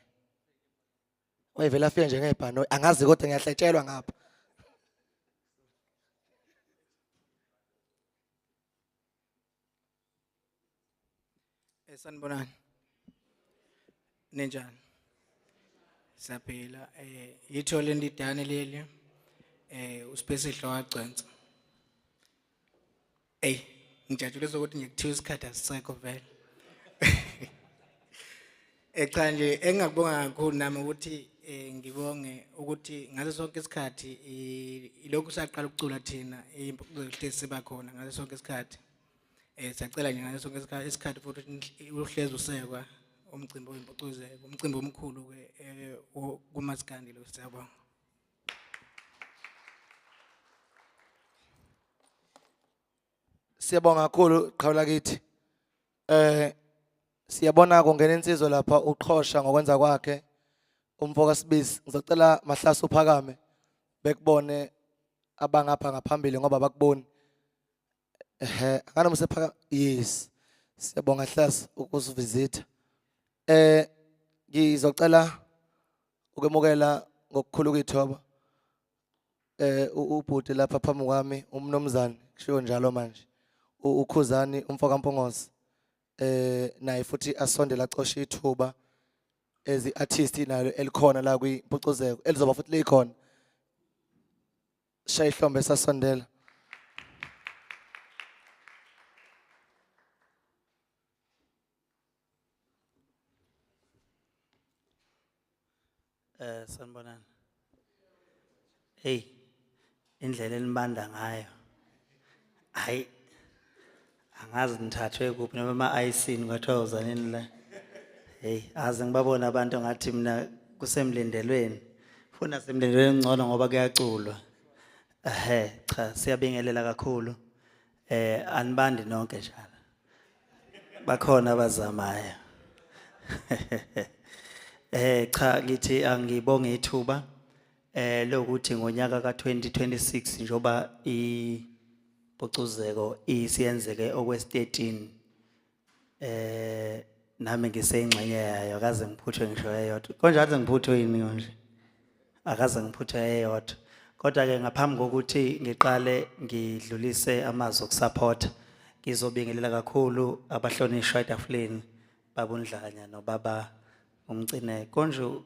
[SPEAKER 1] Wayevela afike nje ngebhano, angazi kodwa ngiyahletshelwa ngapha.
[SPEAKER 9] Sanibonani. Ninjani? Siyaphila. Yithole ndidane leli. uSiphesihle waGcwensa. Ey, ngijabuliswa ukuthi nje kuthiwa isikhathi asisekho vele. Cha nje engingakubonga kakhulu nami ukuthi ngibonge ukuthi ngaso sonke isikhathi ilokhu saqala ukucula thina impucuko siba khona ngaso sonke isikhathi. Siyacela nje ngaso sonke isikhathi futhi ukuthi uhlezi usekwa umcimbi wempucuzeko, umcimbi omkhulu ke kumaskandi lo, siyabonga.
[SPEAKER 1] Siyabonga kakhulu qhawula kithi. Siyabona kungena insizwa lapha uqhosha ngokwenza kwakhe umfoka Sibisi. Ngizocela Mahlase uphakame bekubone abangapha ngaphambili ngoba bakuboni. Akana usephaka. Yes. Siyabonga Hlase ukusivisita. Ngizocela ukwemukela ngokukhulu ukuyithoba ubhuti lapha phambi kwami umnumzane kushiwo njalo manje uKhuzani umfoka Mpungose, naye futhi asondela acoshe ithuba as i-artist nalo elikhona la kwimpucuzeko elizoba futhi likhona. Shaya ihlombe sasondela.
[SPEAKER 10] Sanibonani. Hey, indlela enibanda ngayo. Hayi, angazi nithathwe kuphi noma ema I C kwathiwa uzanini la. Hey, aze ngibabone abantu ngathi mina kusemlindelweni. Funa semlindelweni ngcono ngoba kuyaculwa. Cha, siyabingelela kakhulu. Anibandi nonke njalo. Bakhona abazamayo. Cha, ngithi angibonge ithuba lokuthi ngonyaka ka-2026 njoba impucuzeko isiyenzeke okwesi-13, nami ngiseyingxenye yayo, akaze ngiphuthwe ngisho eyodwa. Konje akaze ngiphuthwe yini nje? Akaze ngiphuthwe eyodwa. Kodwa ke ngaphambi kokuthi ngiqale ngidlulise amazwi okusupport, ngizobingelela kakhulu abahlonishwa etafuleni, Baba uNdlanya nobaba uMcine. Konje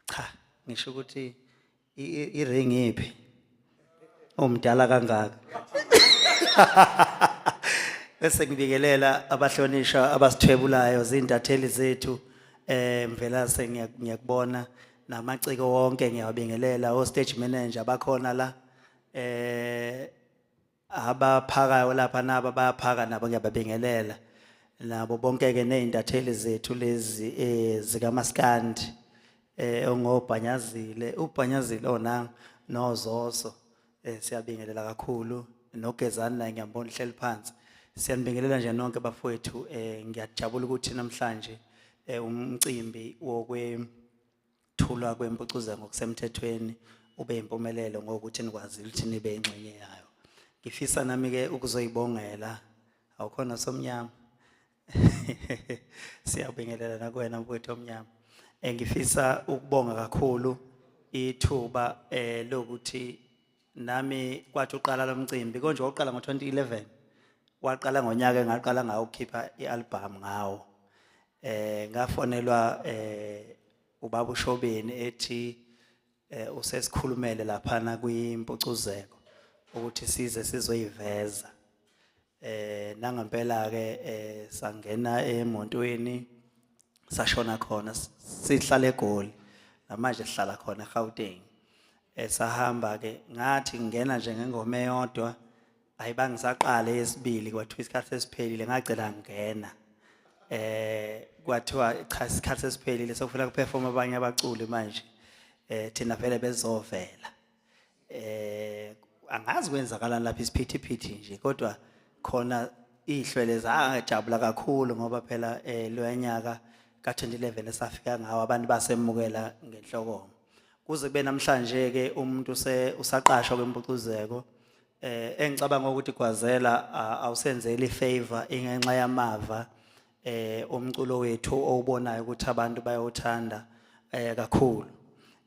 [SPEAKER 10] cha, ngisho ukuthi i-ring iphi? Umdala kangaka. Bese ngibingelela abahlonishwa abasithwebulayo, zintatheli zethu, Mvelase ngiyakubona, namaciko wonke ngiyabingelela, o stage manager bakhona la, abaphakayo lapha nabo bayaphaka nabo ngiyababingelela. Nabo bonke ke nezintatheli zethu lezi zikaMaskandi, ongobhanyazile, ubhanyazile ona noZoso, siyabingelela kakhulu, noGezani naye ngiyambona uhleli phansi. Siyanibingelela nje nonke bafowethu, ngiyajabula ukuthi namhlanje umcimbi wokwethulwa kwempucuzeko ngokusemthethweni ube impumelelo ngokuthi nikwazile ukuthi nibe ingxenye yayo. Ngifisa nami ke ukuzoyibongela, awukhona somnyama. Siyabingelela nakuwena mfowethu omnyama. Ngifisa ukubonga kakhulu ithuba lokuthi nami kwathi uqala lo mcimbi, konje waqala ngo-2011, waqala ngonyaka engaqala ngawo ukukhipha i-album ngawo. Ngafonelwa ubaba uShobeni ethi Usesikhulumele laphana kwimpucuzeko ukuthi size sizoyiveza. Nangempela ke sangena emontweni sashona khona, sihlala eGoli namanje, sihlala khona eGauteng. Sahamba ke, ngathi ngena nje ngengoma eyodwa, ayibangisaqala yesibili, kwathiwa isikhathi sesiphelile. Ngacela ngena, kwathiwa cha, isikhathi sesiphelile, sokufuna kuperform abanye abaculi manje, thina vele bezovela. Angazi kwenzakalani lapha, isiphithiphithi nje, kodwa khona ihlwele zajabula kakhulu ngoba phela lo nyaka ka2011 esafika ngawo abantu basemukela ngenhlokomo. Kuze kube namhlanje ke umuntu usaqashwa kwempucuzeko. Engicabanga ukuthi Gwazela awusenzeli favor ingenxa yamava umculo wethu owubonayo ukuthi abantu bayawuthanda kakhulu.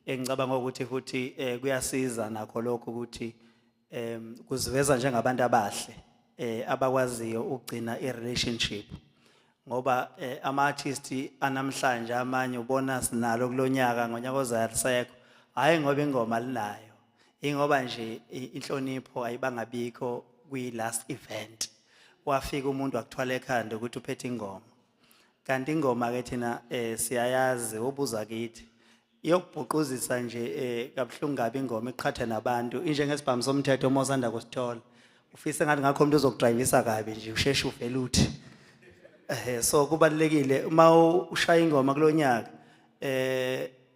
[SPEAKER 10] Engicabanga ukuthi futhi kuyasiza nakho lokho ukuthi kuziveza njengabantu abahle abakwaziyo ukugcina i-relationship, ngoba ama-artist anamhlanje amanye ubona sinalo kulonyaka, ngonyaka ozayo alisekho, hayi ngoba ingoma linayo, ingoba nje inhlonipho ayibangabikho. Kwi-last event wafika umuntu wakuthwala ekhanda ukuthi uphethe ingoma, kanti ingoma ke thina siyayazi, ubuza kithi iyokubhuquzisa nje kabuhlungu kabi ingoma, iqhathe nabantu injengesibhamu somthetho. Uma usanda kusithola ufise ngathi ngakho umuntu uzokudrayivisa kabi nje, usheshe uvele uthi so kubalekile uma ushaya ingoma kulonyaka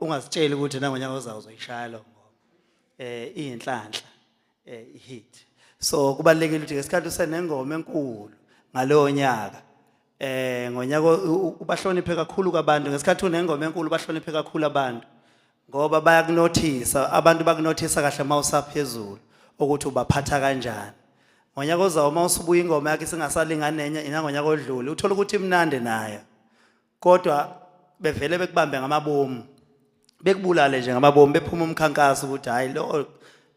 [SPEAKER 10] ungazitsheli ukuthi nangonyaka ozayo uzoyishaya lo ngoma, iyinhlanhla ihit. So kubalekile ukuthi ngesikhathi usenengoma enkulu ngalowo nyaka, ngonyaka ubahloniphe kakhulu kwabantu. Ngesikhathi unengoma enkulu bahloniphe kakhulu abantu ngoba bayakunothisa abantu, bakunothisa kahle mawusaphezulu ukuthi ubaphatha kanjani. Ngonyaka ozayo uma usubuya ingoma yakhe isingasalingani nenye inangonyaka odlule, uthola ukuthi imnandi nayo, kodwa bevele bekubambe ngamabomu, bekubulale nje ngamabomu, bephuma umkhankaso ukuthi hayi lo,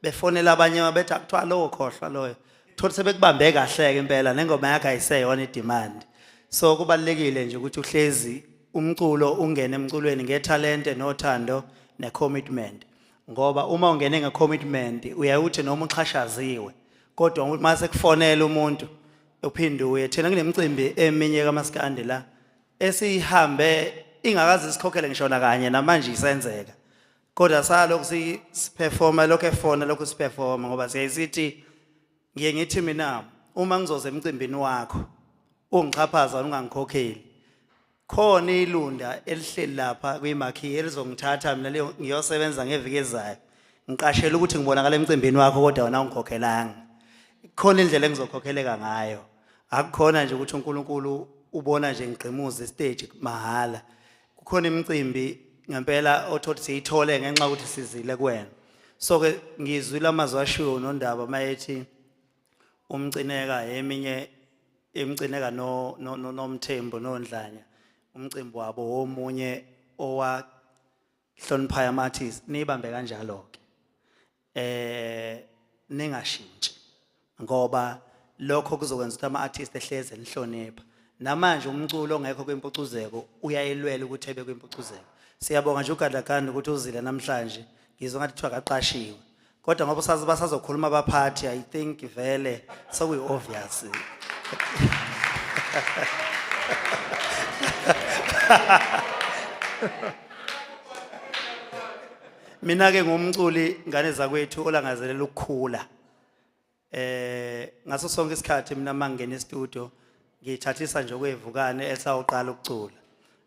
[SPEAKER 10] befonela abanye bethi akuthiwa lowo, khohlwa loyo. Thola sebekubambe kahle ke impela, nengoma yakhe ayiseyona idemand. So kubalekile nje ukuthi uhlezi umculo, ungene emculweni ngethalente nothando necommitment, ngoba uma ungene ngecommitment uyawuthi noma uxhashaziwe, kodwa uma sekufonela umuntu uphinde uye. Thina kunemicimbi eminye kaMaskandi la esihambe ingakaze sikhokhele ngisho kanye, namanje isenzeka, kodwa salokhu siperforma, lokho efona lokhu siperforma, ngoba siyayisithi, ngiye ngithi mina uma ngizoza emcimbini wakho ungixhaphaza ungangikhokheli, khona ilunda elihleli lapha kwimarquee elizongithatha mina leyo ngiyosebenza ngeviki ezayo, ngiqashela ukuthi ngibonakala emcimbini wakho, kodwa wena ungikhokhelanga. Khona indlela engizokhokheleka ngayo, akukhona nje ukuthi uNkulunkulu ubona nje ngigqimuza istage mahala. Kukhona imicimbi ngempela othothi siyithole ngenxa yokuthi sizile kuwena. So ke ngizwile amazwi ashiwo nondaba mayethi umcineka, eminye imcineka no nomthembu nondlanya, umcimbi wabo womunye owahloniphayo ama-artist. Nibambe kanjalo ke, ningashintshi, ngoba lokho kuzokwenza ukuthi ama-artist ehleze enihlonipha. Namanje umculo ongekho kwimpucuzeko uyayilwela ukuthi ebe kwimpucuzeko. Siyabonga nje uGadlaganda ukuthi uzile namhlanje. Ngizwa ngathi kuthiwa kaqashiwe, kodwa ngoba usazi basazokhuluma abaphathi, I think vele sekuyi-obvious. Mina ke ngumculi, ngane zakwethu, olangazelela ukukhula. Ngaso sonke isikhathi mina mangena e-studio ngithathisa nje okwevukane esawuqala ukucula.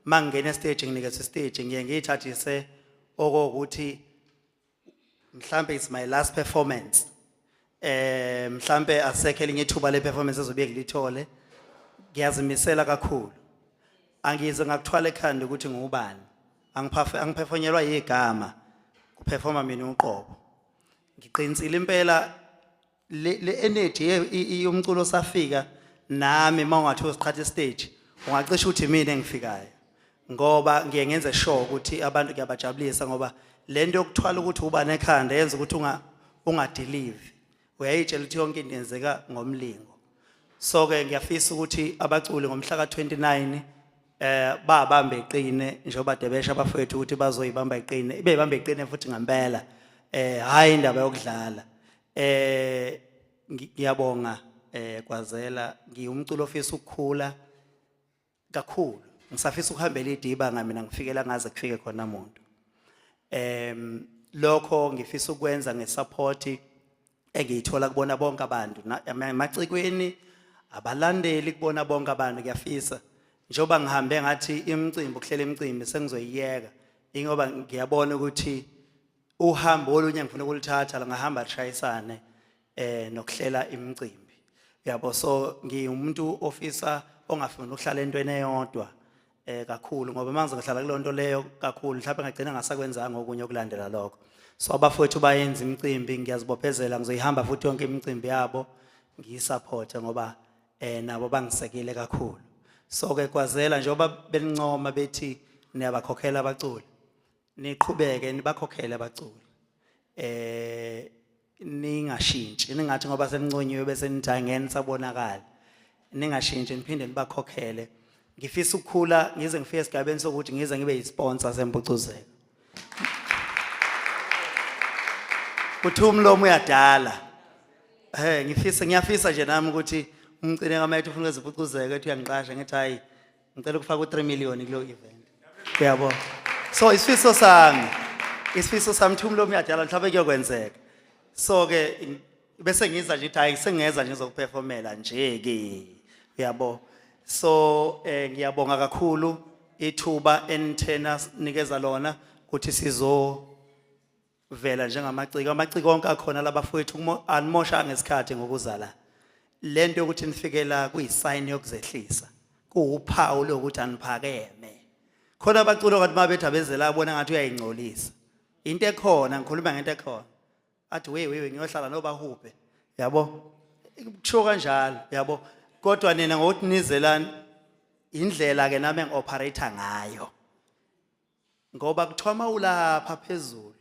[SPEAKER 10] Mangena e-stage, nginikeza stage, ngiye ngiyithathise okokuthi mhlambe it's my last performance. Mhlambe asekho elinye ithuba le performance ezobe ngilithole. Ngiyazimisela kakhulu. Angize ngakuthwala ekhanda ukuthi ngubani. Angiphafe angiphefonyelwa igama. Kuperforma mina uqobo. Ngiqinisile impela, le energy yomculo safika nami, mawungathi usiqhatha stage ungacisha uthi mina engifikayo, ngoba ngiye ngenze sure ukuthi abantu kuyabajabulisa, ngoba lento yokuthwala ukuthi uba nekhanda yenza ukuthi unga deliver, uyayitshela ukuthi yonke into yenzeka ngomlingo. So ke ngiyafisa ukuthi abaculi ngomhla ka29 Babambe iqine njengoba debesha abafowethu ukuthi bazoyibamba iqine, bebambe iqine futhi ngempela. Hayi indaba yokudlala. Ngiyabonga Gwazela, ngiwumculo ofisa ukukhula kakhulu. Ngisafisa ukuhambela idibanga mina ngifikela ngaze kufike khona umuntu. Lokho ngifisa ukwenza ngesupport engiyithola kubona bonke abantu emacikweni, abalandeli, kubona bonke abantu. Ngiyafisa njengoba ngihambe ngathi imicimbi, ukuhlela imicimbi sengizoyiyeka, ingoba ngiyabona ukuthi uhambo olunye ngifuna ukulithatha ngahamba lishayisane nokuhlela imicimbi, uyabo. So ngiwumuntu ofisa ongafuni ukuhlala entweni eyodwa kakhulu, ngoba manje ngihlala kulonto leyo kakhulu mhlawumbe ngagcina ngasakwenzanga okunye okulandela lokho. So abafowethu bayenza imicimbi, ngiyazibophezela ngizoyihamba futhi yonke imicimbi yabo ngiyisupport, ngoba nabo bangisekile kakhulu. So ke Gwazela, njengoba benincoma bethi niyabakhokhela abaculi, niqhubeke nibakhokhele abaculi, ningashintshi, ningathi ngoba seninconyiwe bese nithi angeke nisabonakala. Ningashintshi, niphinde nibakhokhele. Ngifisa ukukhula ngize ngifike esigabeni sokuthi ngize ngibe yisponsor sempucuzeko. Kuthiwa umlomo uyadala. Ngifisa, ngiyafisa nje nami ukuthi umcine kamayethu ufuna ukwenza ethi uyangiqasha, ngithi hayi, ngicela ukufaka u3 million kulo event, uyabo. So isifiso sami, isifiso sami, thi umlomo uyadala, mhlawumbe kuyokwenzeka. So ke bese ngiza nje, hayi, sengeza nje ngizokuperformela nje ke, uyabo. So ngiyabonga kakhulu ithuba enithena nikeza lona ukuthi sizo vela njengamaciko, amaciko onke akhona labafowethu. Animosha ngesikhathi ngokuzala lento yokuthi nifikela kuyisign yokuzehlisa, kuwuphawu lokuthi aniphakeme. Khona abaculo kanti mabethi abezela abona ngathi uyayingcolisa into ekhona. Ngikhuluma ngento ekhona, athi we we we, ngiyohlala nobahubhe, yabo, kusho kanjalo, yabo. Kodwa nina ngokuthi nizelani, indlela ke nami engioperate ngayo, ngoba kuthiwa mawulapha phezulu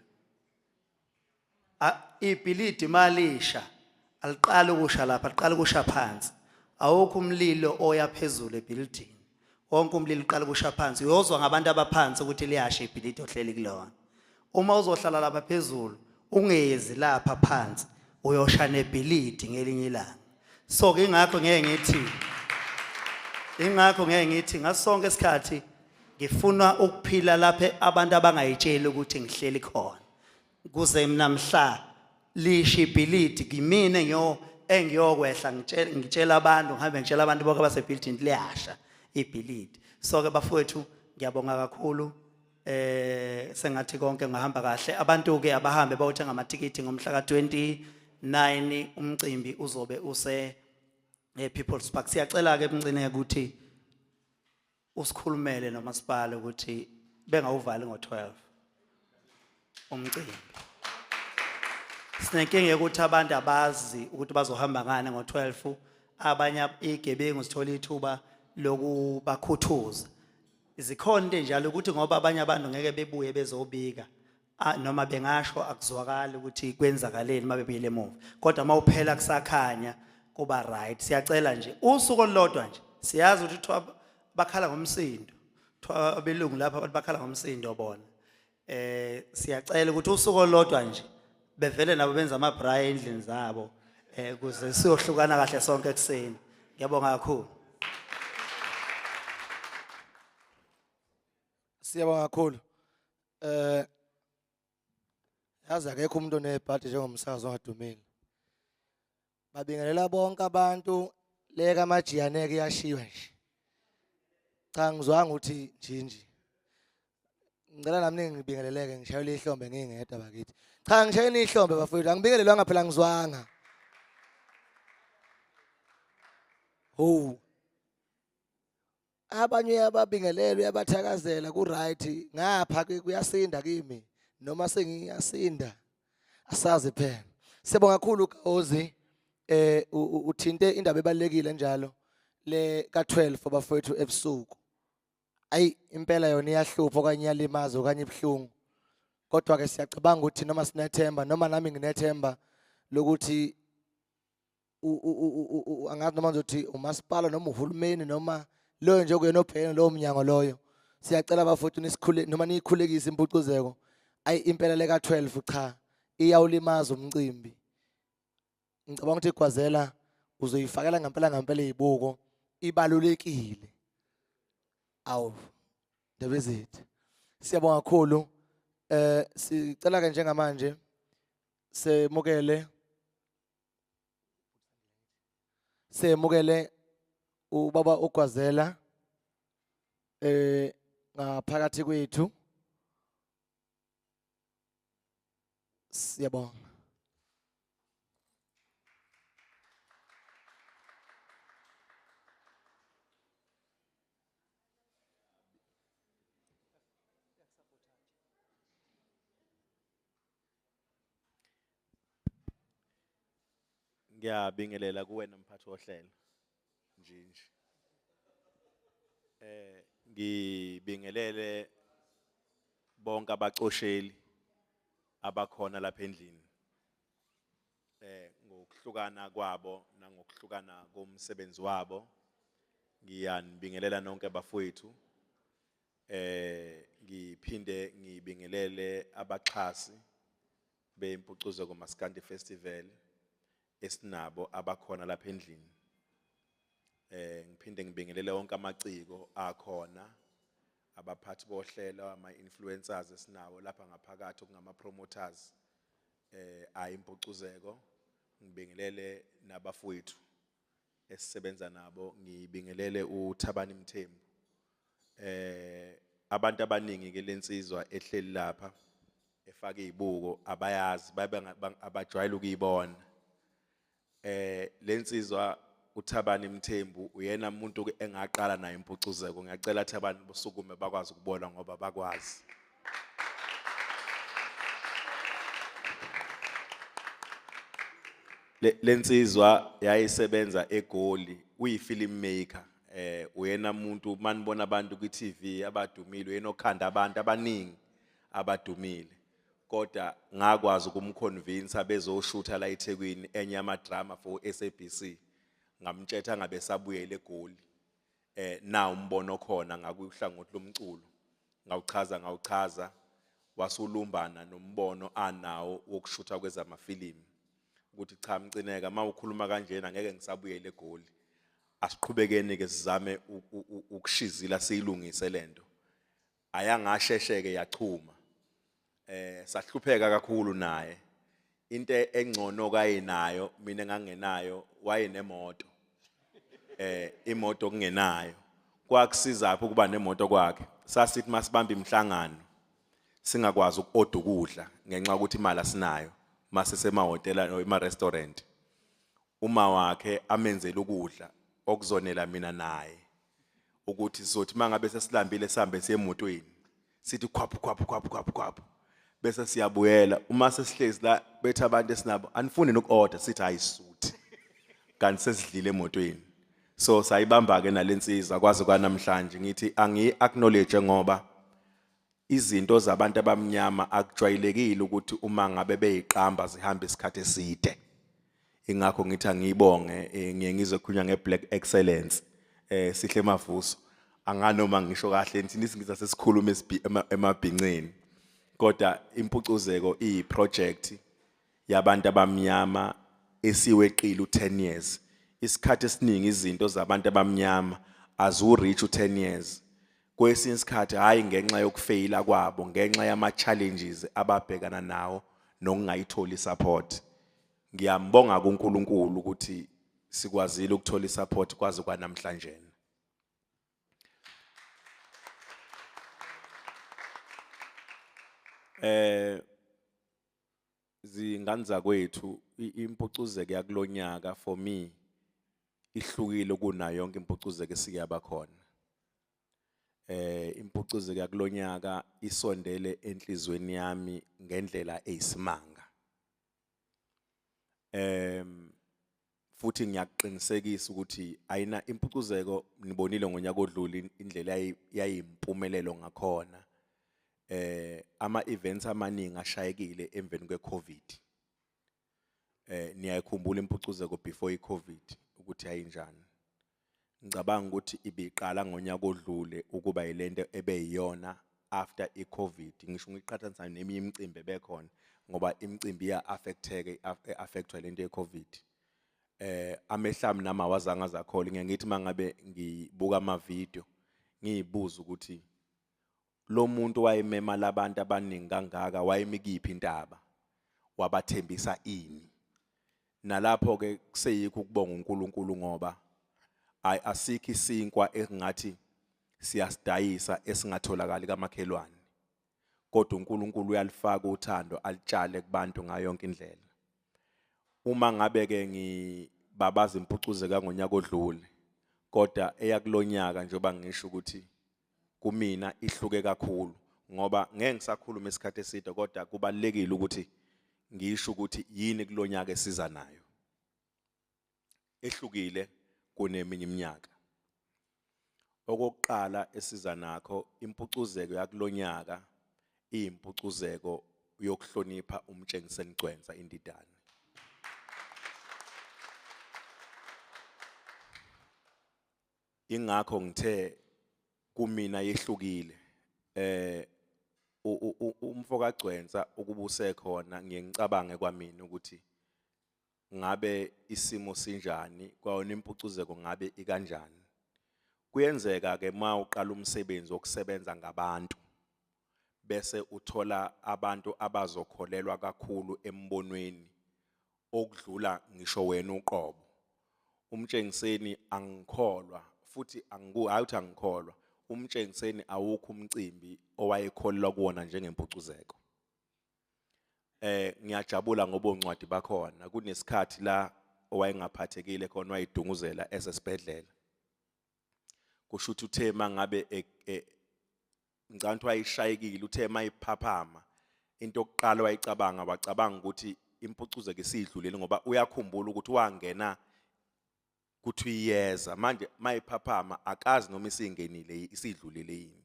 [SPEAKER 10] ibhilidi malisha aliqala ukusha lapha, liqala ukusha phansi. Awukho umlilo oya phezulu ebhilidini, wonke umlilo uqala ukusha phansi. Uyozwa ngabantu abaphansi ukuthi liyasha ibhilidi ohleli kulona. Uma uzohlala lapha phezulu ungezi lapha phansi, uyosha nebhilidi ngelinye ilanga. So ke ingakho ngeke ngithi ngasonke isikhathi ngifuna ukuphila lapha abantu abangayitsheli ukuthi ngihleli khona, kuze mina mhla lisha ibhilidi kimina engiyokwehla ngitshela abantu, ngihambe ngitshela abantu bonke abasebhilidini liyasha ibhilidi. So ke bafowethu, ngiyabonga kakhulu. Sengathi konke ngahamba kahle. Abantu ke abahambe bayothenga amatikiti ngomhla ka29, umcimbi uzobe use People's Park. Siyacela ke emncine ukuthi usikhulumele nomasipala ukuthi bengawuvali ngo12 umcimbi. Sinenkinga yokuthi abantu abazi ukuthi bazohamba ngani ngo12, abanye igebengu zithola ithuba lokubakhuthuza. Zikhona into enjalo ukuthi ngoba abanye abantu ngeke bebuye bezobika, noma bengasho akuzwakali ukuthi kwenzakaleni uma bebuyele emuva, kodwa uma uphela kusakhanya kuba right. Siyacela nje usuku olulodwa nje. Siyazi ukuthi kuthiwa bakhala ngomsindo, kuthiwa abelungu lapha abantu bakhala ngomsindo bona. Siyacela ukuthi usuku olulodwa nje bevele nabo benza ama-braai endlini zabo kuze siyohlukana kahle sonke ekuseni. Ngiyabonga kakhulu.
[SPEAKER 1] Siyabonga kakhulu. Yazi akekho umuntu onebhadi njengomsakazo ongadumile. Babingelela bonke abantu leka amajiyane ke yashiywa nje. Cha, ngizwanga ukuthi njinji. Ngicela nami ngibingeleleke, ngishayele ihlombe ngingedwa bakithi. Cha, ngishayeni ihlombe bafowethu, angibingelelwanga phela, ngizwanga. Ho. Abanye uyababingelela, uyabathakazela, ku right, ngapha ke kuyasinda kimi noma sengiyasinda, asazi phela. Siyabonga kakhulu Gaozi, uthinte indaba ebalekile njalo le ka12 abafowethu ebusuku. Ayi, impela yona iyahlupha okanye iyalimaza okanye ibhlungu, kodwa ke siyacabanga ukuthi noma sinethemba, noma nami nginethemba lokuthi angazi noma ngizothi umasipala noma uhulumeni noma Loyo nje kuyena obhekene lowo mnyango loyo. Siyacela bafowethu nisikhule noma niyikhulekise impucuzeko. Ayi impela leka 12 cha iyawulimaza umcimbi. Ngicabanga ukuthi igwazela uzoyifakela ngempela ngempela izibuko ibalulekile. Awu ndaba ezithi. Siyabonga kakhulu. Sicela ke njengamanje semukele ubaba uGwazela ngaphakathi kwethu. Siyabonga.
[SPEAKER 11] Ngiyabingelela kuwena mphathi wohlelo Njinji. Ngibingelele bonke abacosheli abakhona lapha endlini. Ngokuhlukana kwabo nangokuhlukana komsebenzi wabo ngiyanibingelela nonke bafowethu. Ngiphinde ngibingelele abaxhasi beMpucuzeko Maskandi Festival esinabo abakhona lapha endlini. Ngiphinde ngibingelele wonke amaciko akhona, abaphathi bohlelo, ama-influencers esinawo lapha ngaphakathi okungama-promoters ayimpucuzeko. Ngibingelele nabafowethu esisebenza nabo, ngibingelele uThabani Mthembu. Abantu abaningi ke lensizwa ehleli lapha efaka izibuko abayazi, abajwayele ukuyibona. Lensizwa uThabani Mthembu uyena umuntu engaqala naye impucuzeko. Ngiyacela Thabani bosukume bakwazi ukubona ngoba bakwazi. Lensizwa yayisebenza eGoli, uyi-film maker. Uyena umuntu manibona abantu kwi-TV abadumile, uyena okhanda abantu abaningi abadumile. Kodwa ngakwazi ukumconvince bezoshutha la eThekwini enye ama-drama for SABC. Ngamtshetha ngabe sabuyele eGoli. Na umbono khona ngakuhlangothi lomculo. Ngawuchaza wasulumbana nombono anawo wokushutha kwezamafilimu. Ukuthi cha Mcineka mawukhuluma kanjena ngeke ngisabuyele eGoli. Asiqhubekeni ke sizame ukushizila siyilungise lento. Ayangashesheke yachuma. Sahlupheka kakhulu naye. Into engcono kayinayo mina ngangenayo wayenemoto. Imoto kungenayo. Kwakusiza phi ukuba nemoto kwakhe? Sasithi masibamba imihlangano singakwazi ukuoda ukudla ngenxa yokuthi imali asinayo mase semahhotela noma ema-restaurant. Uma wakhe amenzele ukudla okuzonela mina naye ukuthi sizothi mangabe sesilambile sihambe siye emotweni sithi khwaphu khwaphu khwaphu khwaphu khwaphu bese siyabuyela. Uma sesihlezi la bethe abantu esinabo anifuni noku-order, sithi hayi suthi kanti sesidlile emotweni. So sayibamba ke nalensizwa kwaze kwanamhlanje. Ngithi angiyi-acknowledge ngoba izinto zabantu abamnyama akujwayelekile ukuthi uma ngabe beyiqamba zihambe isikhathi eside. Ingakho ngithi angiyibonge, ngiye ngizokhulunywa nge-Black Excellence. Sihle Mavuso, anganoma ngisho kahle thina isingisa sesikhuluma emabhinceni, kodwa impucuzeko iyi-project yabantu abamnyama esiweqile u-10 years. Isikhathi esiningi izinto zabantu abamnyama azu-reach u-10 years. Kwesinye isikhathi hayi ngenxa yokufeyila kwabo, ngenxa yama-challenges ababhekana nawo nokungayitholi support. Ngiyambonga kuNkulunkulu ukuthi sikwazile ukuthola isupport kwaze kwanamhlanje. Zingane zakwethu, impucuzeko yakulonyaka for me ihlukile kunayo yonke impucuzeko esike yaba khona. Impucuzeko yakulonyaka isondele enhlizweni yami ngendlela eyisimanga. Futhi ngiyakuqinisekisa ukuthi ayina impucuzeko, nibonile ngonyaka odlule indlela yayimpumelelo ngakhona. Ama events amaningi ashayekile emveni kwe-COVID. Niyayikhumbula impucuzeko before i-COVID ukuthi yayinjani. Ngicabanga ukuthi ibiqala ngonyaka odlule ukuba yilento ebeyiyona after iCovid. Ngisho ngiqhathanisa neminye imicimbi ebekhona ngoba imicimbi iya affecteke, affectwa lento yeCovid. Amehlami nami awazange azakhole. Ngiye ngithi mangabe ngibuka ama video ngiyibuza ukuthi lo muntu wayemema labantu abaningi kangaka wayemikiphi intaba, wabathembisa ini. Nalapho ke kuseyikho ukubonga uNkulunkulu ngoba ay asikho isinkwa engathi siyasidayisa esingatholakali kamakhelwane, kodwa uNkulunkulu uyalifaka uthando alitshale kubantu ngayo yonke indlela. Uma ngabe ke ngibabaza impucuzeko ngonyaka odlule, kodwa eyakulonyaka njengoba ngisho ukuthi kumina ihluke kakhulu ngoba ngeke ngisakhuluma isikhathi eside, kodwa kubalekile ukuthi ngisho ukuthi yini kulonyaka esiza nayo ehlukile kuneminye iminyaka. Okokuqala esiza nakho, impucuzeko yakulonyaka iyimpucuzeko yokuhlonipha uMtshengiseni Gcwensa indidane. Ingakho ngithe kumina yehlukile. Umfo kaGcwensa ukubuse khona ngiye ngicabange kwamina ukuthi ngabe isimo sinjani, kwawona impucuzeko ngabe ikanjani. Kuyenzeka ke uma uqala umsebenzi wokusebenza ngabantu bese uthola abantu abazokholelwa kakhulu embonweni okudlula ngisho wena uqobo. UMtshengiseni angikholwa futhi hayi ukuthi angikholwa, uMtshengiseni awukho umcimbi owayekholelwa kuwona njengempucuzeko. Ngiyajabula ngoba oncwadi bakhona, kunesikhathi la owayengaphathekile khona wayidunguzela esesibhedlela. Kusho ukuthi uthe mangabe ngicabanga ukuthi wayishayekile, uthe mayiphaphama into yokuqala wayicabanga, wacabanga ukuthi impucuzeko isidlulile ngoba uyakhumbula ukuthi wangena kuthi iyeza, manje mayiphaphama akazi noma isingenile isidlulile yini.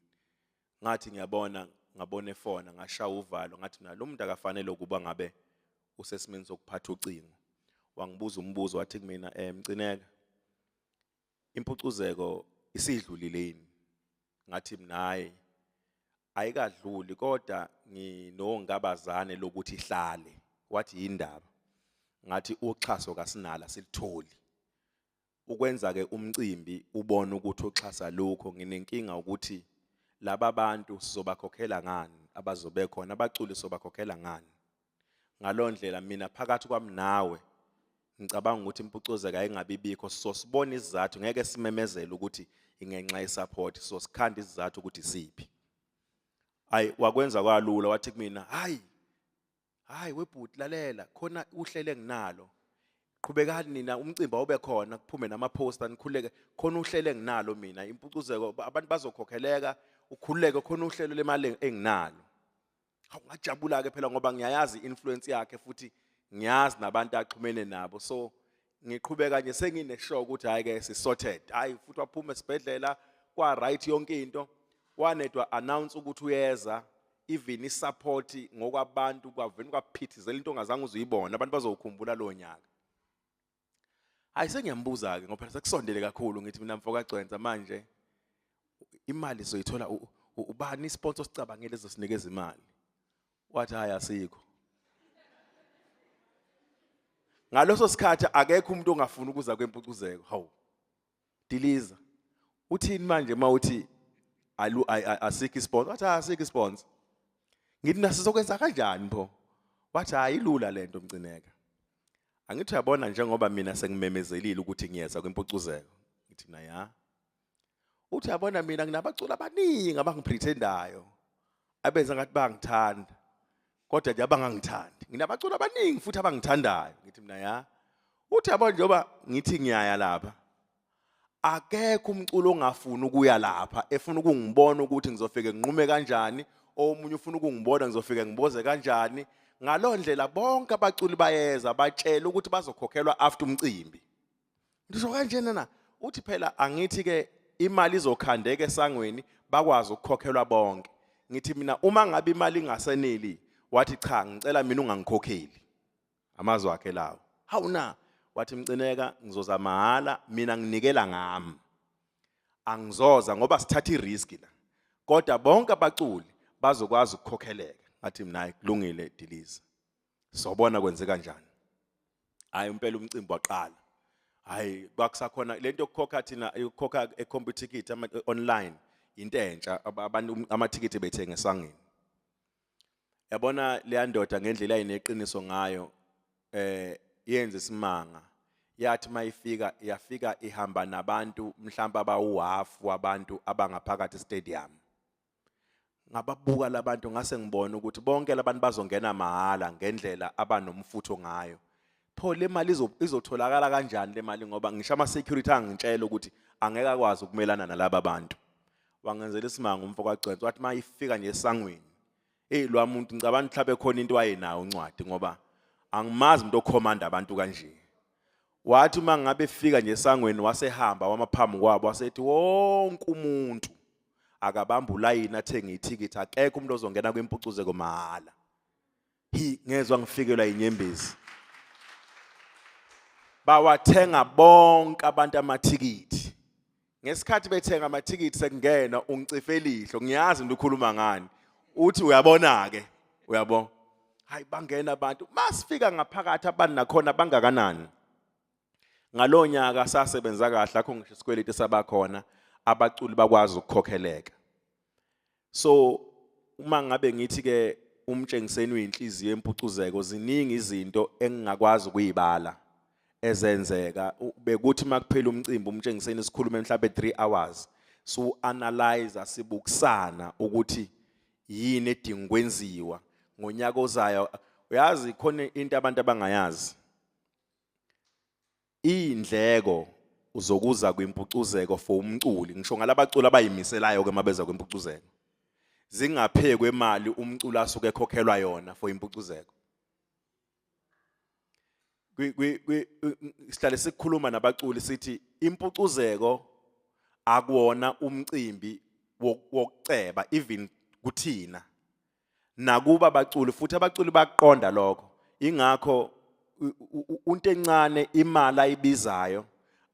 [SPEAKER 11] Ngathi ngiyabona, ngabona efona, ngashaya uvalo, ngathi na lo muntu akafanele ukuba ngabe usesimeni sokuphatha ucingo. Wangibuza umbuzo wathi kumina, Mcineka, impucuzeko isidlulile yini? Ngathi mina hayi, ayikadluli, kodwa nginongabazane lokuthi ihlale. Wathi yindaba? Ngathi uxhaso kasinala silitholi. Ukwenza ke umcimbi ubone ukuthi uxhasa lokho, nginenkinga ukuthi laba bantu sizobakhokhela ngani, abazobe khona abaculi sizobakhokhela ngani. Ngalondlela mina phakathi kwami nawe ngicabanga ukuthi impucuzeko ayingabibikho, sosibona isizathu, ngeke simemezele ukuthi ingenxa yesupport, sosikhanda isizathu ukuthi siphi. Hayi, wakwenza kwalula, wathi kumina hayi hayi webhuti lalela, khona uhlele nginalo, qhubekani nina umcimbi awube khona, kuphume namaposter nikhuleke, khona uhlele nginalo mina impucuzeko, abantu bazokhokheleka, ukhululeke, khona uhlelo lemali enginalo. Hawu, ngajabula ke phela ngoba ngiyayazi influence yakhe futhi ngiyazi nabantu axhumene nabo, so ngiqhubeka nje sengine sure ukuthi hayi ke si sorted. Hayi futhi waphuma esibhedlela kwa right yonke into, wanedwa announce ukuthi uyeza, even isupport ngokwabantu kwavela kwaphithizela into ongazange uzuyibona, abantu bazokukhumbula lo nyaka. Hayi sengiyambuza ke ngoba phela sekusondele kakhulu, ngithi mina mfo kaGcwensa manje imali sizoyithola ubani isponsor sicabangele ezosinikeza imali? Wathi hayi asikho. Ngaloso sikhathi akekho umuntu ongafuni ukuza kwempucuzeko. Hawu diliza, uthini manje mawuthi asikho isponsor? Wathi asikho isponsor. Ngithi nasizokwenza kanjani pho? Wathi hayi ilula lento Mcineka, angithi uyabona njengoba mina sengimemezelile ukuthi ngiyeza kwimpucuzeko. Ngithi mina ya. Uthi uyabona mina nginabaculi abaningi abangipretendayo, abenza ngathi bayangithanda kodwa nje abangangithandi. Nginabaculi abaningi futhi abangithandayo. Ngithi mina ya. Uthi uyabona njengoba ngithi ngiyaya lapha, akekho umculo ongafuni ukuya lapha efuna ukungibona ukuthi ngizofike nginqume kanjani, omunye ufuna ukungibona ngizofike ngiboze kanjani. Ngaloo ndlela bonke abaculi bayeza batshela ukuthi bazokhokhelwa after umcimbi. Ngisho kanjena na, uthi phela angithi ke imali izokhandeka esangweni bakwazi ukukhokhelwa bonke. Ngithi mina uma ngabe imali ingaseneli, wathi cha ngicela mina ungangikhokheli. Amazwi akhe lawo. Hawu na, wathi Mcineka ngizoza mahala mina nginikela ngami. Angizoza ngoba sithatha i-risk la. Kodwa bonke abaculi bazokwazi ukukhokheleka. Ngathi mina hayi kulungile Diliza. Sobona kwenze kanjani. Hayi impela umcimbi waqala. Hayi kwakusakhona lento yokukhokha thina yokukhokha e-computer ticket online into entsha abantu amathikithi bethenga esangweni. Yabona leya ndoda ngendlela ayineqiniso ngayo yenza isimanga. Yathi mayifika yafika ihamba nabantu mhlawumbe abawu-half wabantu abangaphakathi stadium. Ngababuka labantu ngase ngibona ukuthi bonke labantu bazongena mahala ngendlela abanomfutho ngayo. Pho le mali izotholakala kanjani le mali ngoba ngisho ama security angitshela ukuthi angeke akwazi ukumelana nalaba bantu. Wangenzela isimanga umfo kaGcwensa wathi mayifika nje esangweni. Hey lo muntu ngicabanga mhlawumbe khona into ayenayo uncwadi ngoba angimazi umuntu okhomanda abantu kanje. Wathi uma ngabe efika nje esangweni wasehamba wamaphambi kwabo wasethi wonke umuntu akabamba ulayini athenge ithikithi akekho umuntu ozongena kwimpucuzeko mahala. Hi ngezwe ngifikelwa inyembezi. Bawathenga bonke abantu amathikithi. Ngesikhathi bethenga amathikithi sekungena ungicife elihlo ngiyazi into ukhuluma ngani. Uthi uyabona ke uyabo. Hayi bangena abantu masifika ngaphakathi abantu nakhona bangakanani. Ngalonyaka sasebenza kahle akho ngisho isikweleti sabakhona abaculi bakwazi ukukhokheleka. So uma ngabe ngithi ke umtshengiseni uyinhliziyo empucuzeko ziningi izinto engingakwazi ukuyibala ezenzeka bekuthi makuphela umcimbi umtshengiseni sikhulume mhlawumbe 3 hours so analyze sibukisana ukuthi yini edinga kwenziwa ngonyaka ozayo. Uyazi khona into abantu abangayazi, indleko uzokuza kwimpucuzeko for umculi ngisho ngalabaculi abayimiselayo ke mabeza kwimpucuzeko zingaphekwe imali umculi asuke ekhokhelwa yona for impucuzeko. Sihlale sikhuluma nabaculi sithi impucuzeko akuwona umcimbi wokuceba even kuthina nakuba abaculi futhi abaculi baqonda lokho. Ingakho into encane imali ayibizayo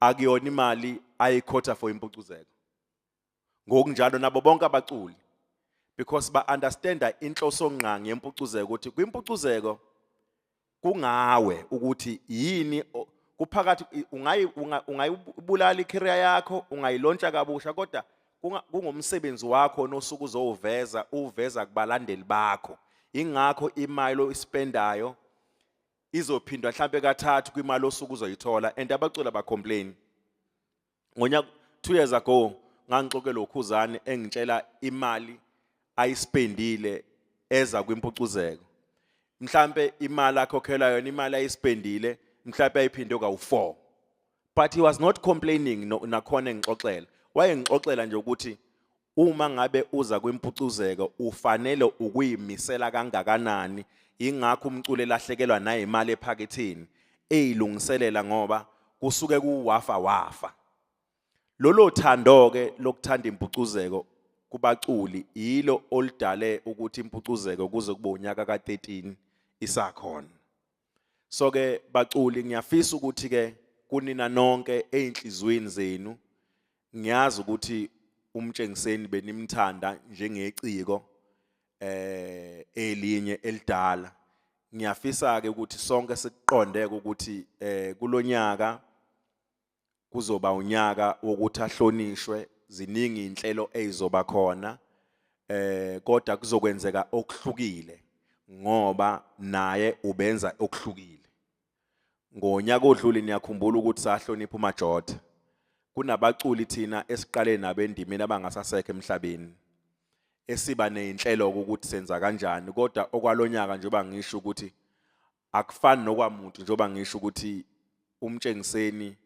[SPEAKER 11] akuyona imali ayikhotha for impucuzeko. Ngokunjalo nabo bonke abaculi because ba understanda inhloso ngqangi yempucuzeko ukuthi kwimpucuzeko kungawe ukuthi yini kuphakathi ungayibulala icareer yakho ungayilontsha kabusha kodwa kungumsebenzi wakho nosuku uzowuveza uveza kubalandeli bakho. Ingakho imali oyispendayo izophindwa mhlambe kathathu kwimali osuku uzoyithola and abaculi abacomplain. Ngonyaka 2 years ago ngangixoxela uKhuzani engitshela imali ayispendile eza kwimpucuzeko. Mhlambe imali akhokhelwa yona imali ayispendile mhlambe ayiphinde kawu4. But he was not complaining nakhona engixoxela. Wayengixoxela nje ukuthi uma ngabe uza kwimpucuzeko ufanele ukuyimisela kangakanani. Ingakho umculo elahlekelwa nayimali ephaketheni eyilungiselela ngoba kusuke kuwafa wafa. Lolo thando ke lokuthanda impucuzeko kubaculi yilo oludale ukuthi impucuzeko kuze kube unyaka ka13 isakhona. So ke baculi ngiyafisa ukuthi ke kunina nonke einhlizweni zenu ngiyazi ukuthi umtshengiseni benimthanda njengeciko elinye elidala. Ngiyafisa ke ukuthi sonke siqonde ukuthi kulonyaka kuzoba unyaka wokuthi ahlonishwe, ziningi inhlelo ezizoba khona kodwa kuzokwenzeka okuhlukile ngoba naye ubenza okuhlukile. Ngonyaka odlule niyakhumbula ukuthi sahlonipha uMajotha. Kunabaculi thina esiqale nabo endimeni abangasasekho emhlabeni esiba nezinhlelo ukuthi senza kanjani, kodwa okwalonyaka njengoba ngisho ukuthi akufani nokwamuntu njengoba ngisho ukuthi umtshengiseni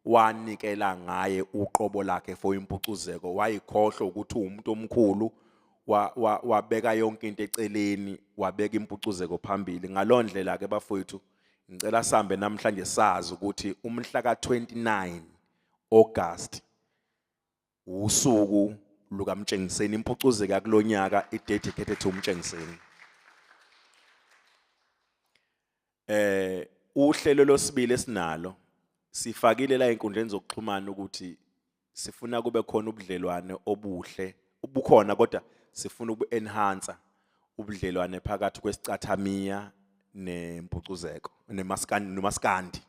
[SPEAKER 11] wanikela ngaye uqobo lakhe for impucuzeko, wayikhohlwa ukuthi umuntu omkhulu wabeka yonke into eceleni wabeka impucuzeko phambili. Ngalondlela ke bafowethu ngicela sambe namhlanje sazi ukuthi umhla ka29 August usuku lukaMtshengiseni, impucuzeko yakulonyaka i-dedicated to uMtshengiseni. Uhlelo losibili esinalo sifakile la enkundleni zokuxhumana ukuthi Sifuna kube khona ubudlelwane obuhle obukhona, kodwa sifuna uku-enhance ubudlelwane phakathi kwesicathamiya nempucuzeko nemaskandi nomaskandi.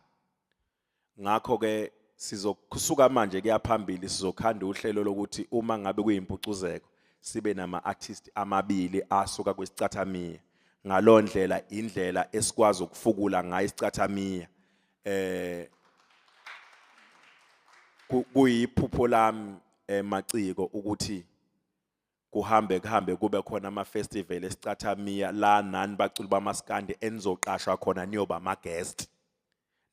[SPEAKER 11] Ngakho ke sizokusuka manje kuya phambili, sizokhanda uhlelo lokuthi uma ngabe kuyimpucuzeko sibe nama artist amabili asuka kwisicathamiya. Ngalondlela indlela esikwazi ukufukula ngayo isicathamiya. Kuyiphupho lami emaciko ukuthi kuhambe kuhambe kube khona ama festival esicathamiya la nani baculi bamaskandi enizoqashwa khona niyoba ama guest,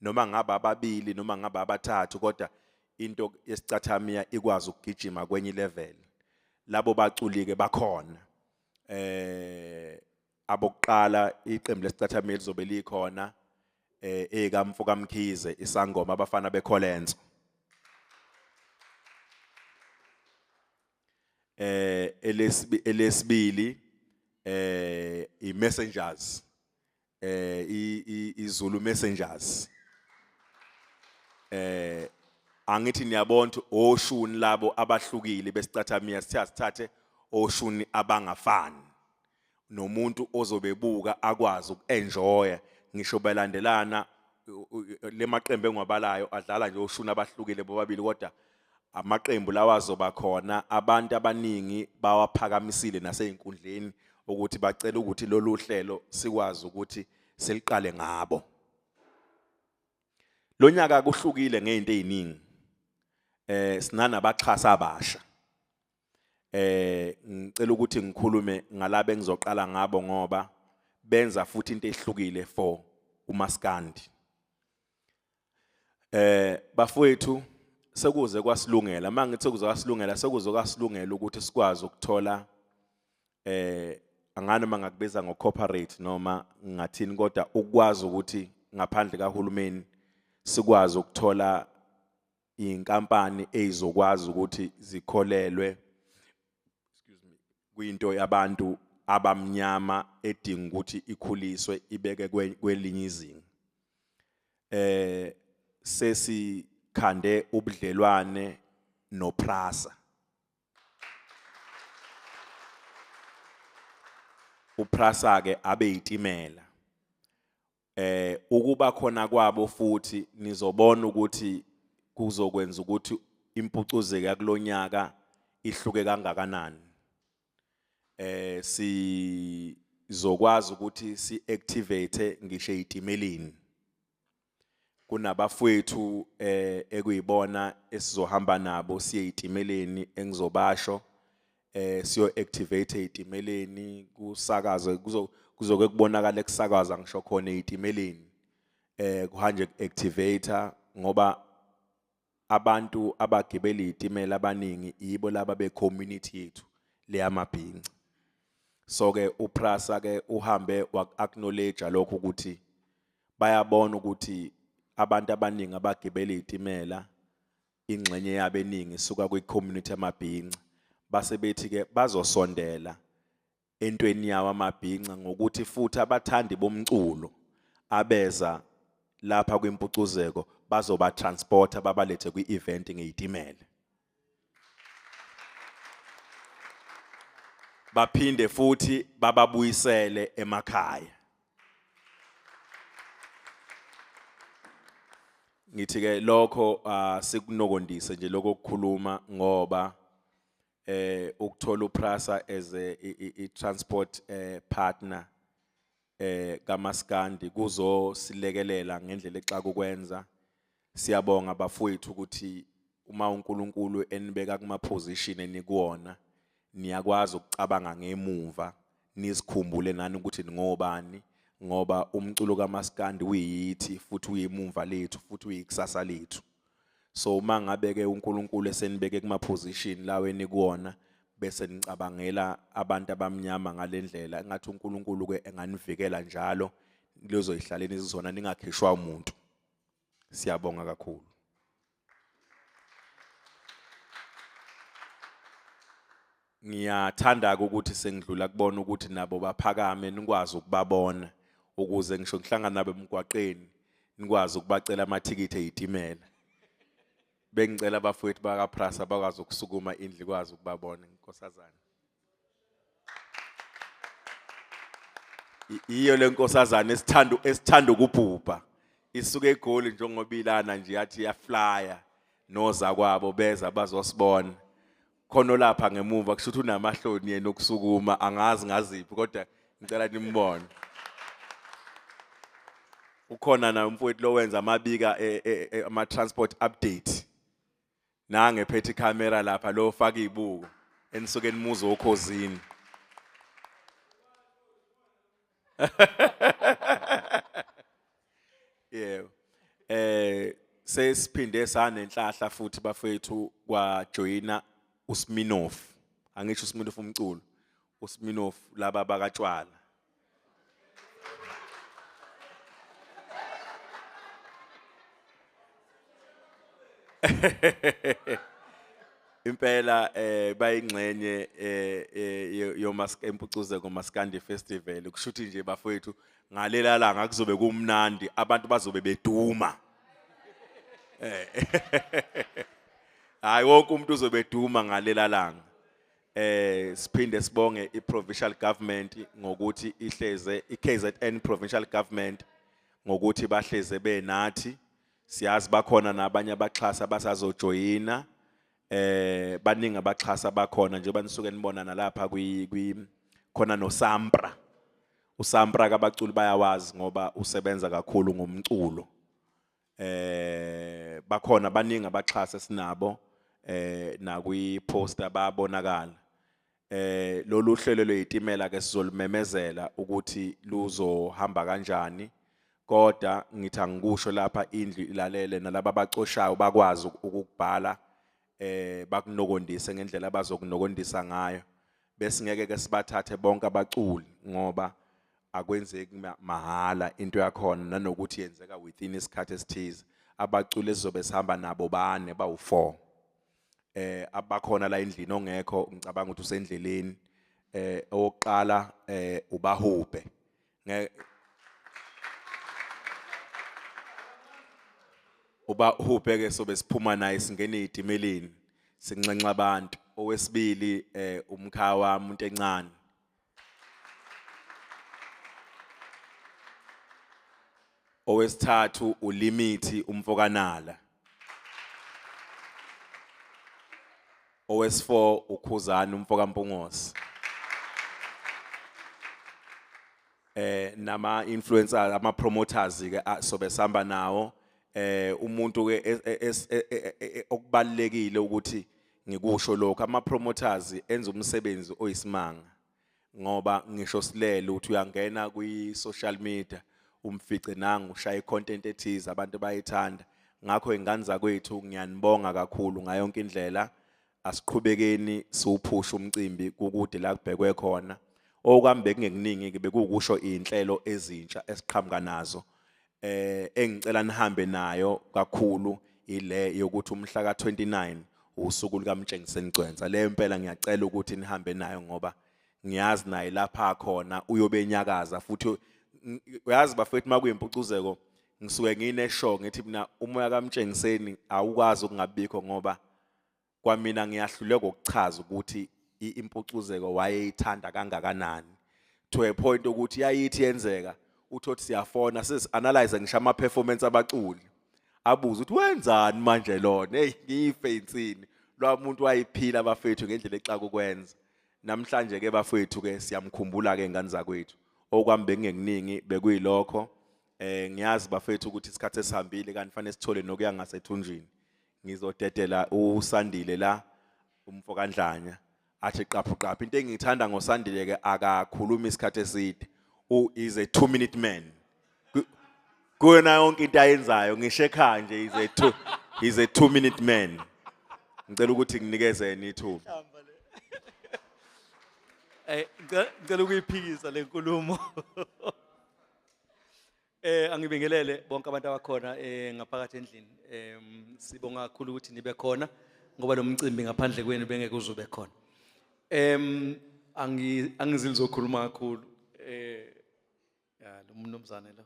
[SPEAKER 11] noma ngaba ababili noma ngaba abathathu, kodwa into yesicathamiya ikwazi ukugijima kwenye level. Labo baculi ke bakhona, abokuqala iqembu lesicathamiya lizobe likhona, ekamfo kaMkhize isangoma abafana beKholenso, elesibili i messengers, iZulu messengers. Angithi niyabona ukuthi oshuni labo abahlukile besicathamiya, sithathe oshuni abangafani nomuntu ozobebuka akwazi ukuenjoya ngisho belandelana lemaqembu engiwabalayo adlala nje oshuni abahlukile bobabili, kodwa amaqembu lawa azoba khona abantu abaningi bawaphakamisile nasey'nkundleni ukuthi bacela ukuthi lolu hlelo sikwazi ukuthi siliqale ngabo. Lo nyaka kuhlukile ngey'nto ey'ningi, sinanabaxhasi abasha. Ngicela ukuthi ngikhulume ngalabo engizoqala ngabo ngoba benza futhi into ehlukile for umaskandi. Bafowethu, sekuze kwasilungela, mangithi sekuze kwasilungela, sekuze kwasilungela ukuthi sikwazi ukuthola angani mangakubiza ngo-corporate noma ngathini, kodwa ukwazi ukuthi ngaphandle kahulumeni sikwazi ukuthola inkampani ezokwazi ukuthi zikholelwe, excuse me, kwinto yabantu abamnyama edinga ukuthi ikhuliswe ibeke kwelinye izinga. Sesikhande ubudlelwane noPrasa. uPrasa ke abe yitimela. Ukuba khona kwabo futhi nizobona ukuthi kuzokwenza ukuthi impucuzeko yakulonyaka ihluke kangakanani. Sizokwazi ukuthi si-activate ngisho ey'timeleni. Kunabafowethu ekuyibona esizohamba nabo siye ey'timeleni engizobasho, siyo-activate ey'timeleni, kusakazwe, kuzoke kubonakale kusakaza ngisho khona ey'timeleni, kuhanje ku-activate, ngoba abantu abagibela iy'timela abaningi yibo laba be-community yethu leyamabhinca. So ke uPrasa ke uhambe waku-acknowledge lokho ukuthi bayabona ukuthi abantu abaningi abagibela iy'timela ingxenye yabo eningi isuka kwi-community yamabhinca, base bethi ke bazosondela entweni yawo amabhinca ngokuthi futhi abathandi bomculo abeza lapha kwimpucuzeko bazoba transporter babalethe kwi-event ngeyitimela, baphinde futhi bababuyisele emakhaya. Ngithi ke lokho sikunokondise nje lokho kukhuluma, ngoba ukuthola uPrasa as a transport partner kaMaskandi kuzosilekelela ngendlela exaka ukwenza. Siyabonga bafowethu ukuthi uma uNkulunkulu enibeka kuma position enikuwona niyakwazi ukucabanga ngemuva nizikhumbule nani ukuthi ningobani, ngoba umculo kaMaskandi uyithi futhi uyimumva lethu futhi uyikusasa lethu. So uma ngabe ke uNkulunkulu esenibeke kuma position lawo enikuwona bese nicabangela abantu abamnyama ngalendlela, engathi uNkulunkulu ke enganivikela njalo lizoyihlaleni izona ningakhishwa umuntu. Siyabonga kakhulu. Ngiyathanda ukuthi sengidlula kubona ukuthi nabo baphakame nikwazi ukubabona, ukuze ngisho ngihlangana nabo emgwaqeni nikwazi ukubacela amathikithi ezitimela. Bengicela abafowethu bakaPrasa bakwazi ukusukuma indlu ikwazi ukubabona inkosazana. Iyo le nkosazana esithanda ukubhubha. Isuke eGoli njengoba ilana nje yathi iyaflya noza kwabo beza bazosibona. Khona lapha ngemuva kusho ukuthi unamahloni yena okusukuma, angazi ngaziphi kodwa ngicela nimbone. Ukhona na umfowethu lo wenza amabika ama transport update. Nange phethe camera lapha lo faka izibuko enisuke nimuzo okhozini. Yebo. Sesiphinde sanenhlahla futhi bafethu kwajoyina uSminoff. Angisho uSminoff umculo. uSminoff laba bakatshwala. Impela bayingxenye yoMpucuzeko Maskandi Festival. Kushuthi nje bafowethu ngalela langa kuzobe kumnandi, abantu bazobe beduma. Hayi wonke umuntu uzobe eduma ngalela langa. Siphinde sibonge iProvincial Government ngokuthi ihleze, iKZN Provincial Government ngokuthi bahleze benathi. Siyazi bakhona nabanye abaxhasa abasazojoyina. Baningi abaxhasa bakhona njengoba nisuke nibona nalapha kwi khona noSampra. uSampra kabaculi bayawazi ngoba usebenza kakhulu ngomculo. Bakhona baningi abaxhasa esinabo nakwi poster bayabonakala. Lolu hlelo lwezitimela ke sizolimemezela ukuthi luzohamba kanjani, kodwa ngithi angikusho lapha indlu ilalele nalabo abacoshayo bakwazi ukubhala, bakunokondise ngendlela abazokunokondisa ngayo. Besingeke ke sibathathe bonke abaculi ngoba akwenzeki mahhala into yakhona, nanokuthi yenzeka within isikhathi esithize. Abaculi esizobe sihamba nabo bane bawu4. Abakhona la endlini ongekho ngicabanga ukuthi usendleleni. Owokuqala uBahubhe. uBahubhe ke sobe siphuma naye singene ezitimeleni sinxenxa abantu. Owesibili umkhaya wami umuntu encane. Owesithathu uLimithi umfokanala. Owesi4 uKhuzani umfokaMpungose. Nama influencers, ama promoters ke sobe sihamba nawo. Umuntu ke okubalekile ukuthi ngikusho lokho, ama promoters enza umsebenzi oyisimanga ngoba ngisho silele uthi uyangena kwi social media umfice nangu ushaya icontent ethize abantu bayithanda. Ngakho ingane zakwethu ngiyanibonga kakhulu ngayo yonke indlela. Asiqhubekeni siwuphushe umcimbi kukude la kubhekwe khona. Okwami bekungekuningi ke, bekuwukusho inhlelo ezintsha esiqhamuka nazo. Engicela nihambe nayo kakhulu ile yokuthi umhla ka29 usuku lukaMtshengiseni Gcwensa. Le impela ngiyacela ukuthi nihambe nayo ngoba ngiyazi naye lapha khona uyobe enyakaza futhi. Uyazi bafethu makuyimpucuzeko ngisuke ngine show ngithi mina umoya kaMtshengiseni awukwazi ukungabikho ngoba kwamina ngiyahluleka ukuchaza ukuthi impucuzeko wayeyithanda kangakanani to a point ukuthi yayithi yenzeka uthothi siyafona sesi analyze ngisho ama performance abaculi, abuze ukuthi wenzani manje lona, hey ngife insini lo muntu wayiphila bafethu ngendlela exaka ukwenza. Namhlanje ke bafethu ke siyamkhumbula ke ingane zakwethu. Okwami bekungekuningi bekuyilokho. Ngiyazi bafethu ukuthi isikhathi esihambile kanti fanele sithole nokuya ngasethunjini. Ngizodedela uSandile la umfokaNdlanya athi qaphu qaphu. Into engiyithanda ngoSandile ke akakhulumi isikhathi eside, u is a 2 minute man. Kuyona yonke into ayenzayo ngisho ekhaya nje is a 2 minute man. Ngicela ukuthi nginikezeni ithuba.
[SPEAKER 12] Ngicela ukuyiphikisa le nkulumo. Angibingelele bonke abantu abakhona ngaphakathi endlini. Sibonga kakhulu ukuthi nibe khona ngoba lo mcimbi ngaphandle kwenu bengeke uzobe khona. Angizilizokhuluma kakhulu. Ya lo mnumzane lo.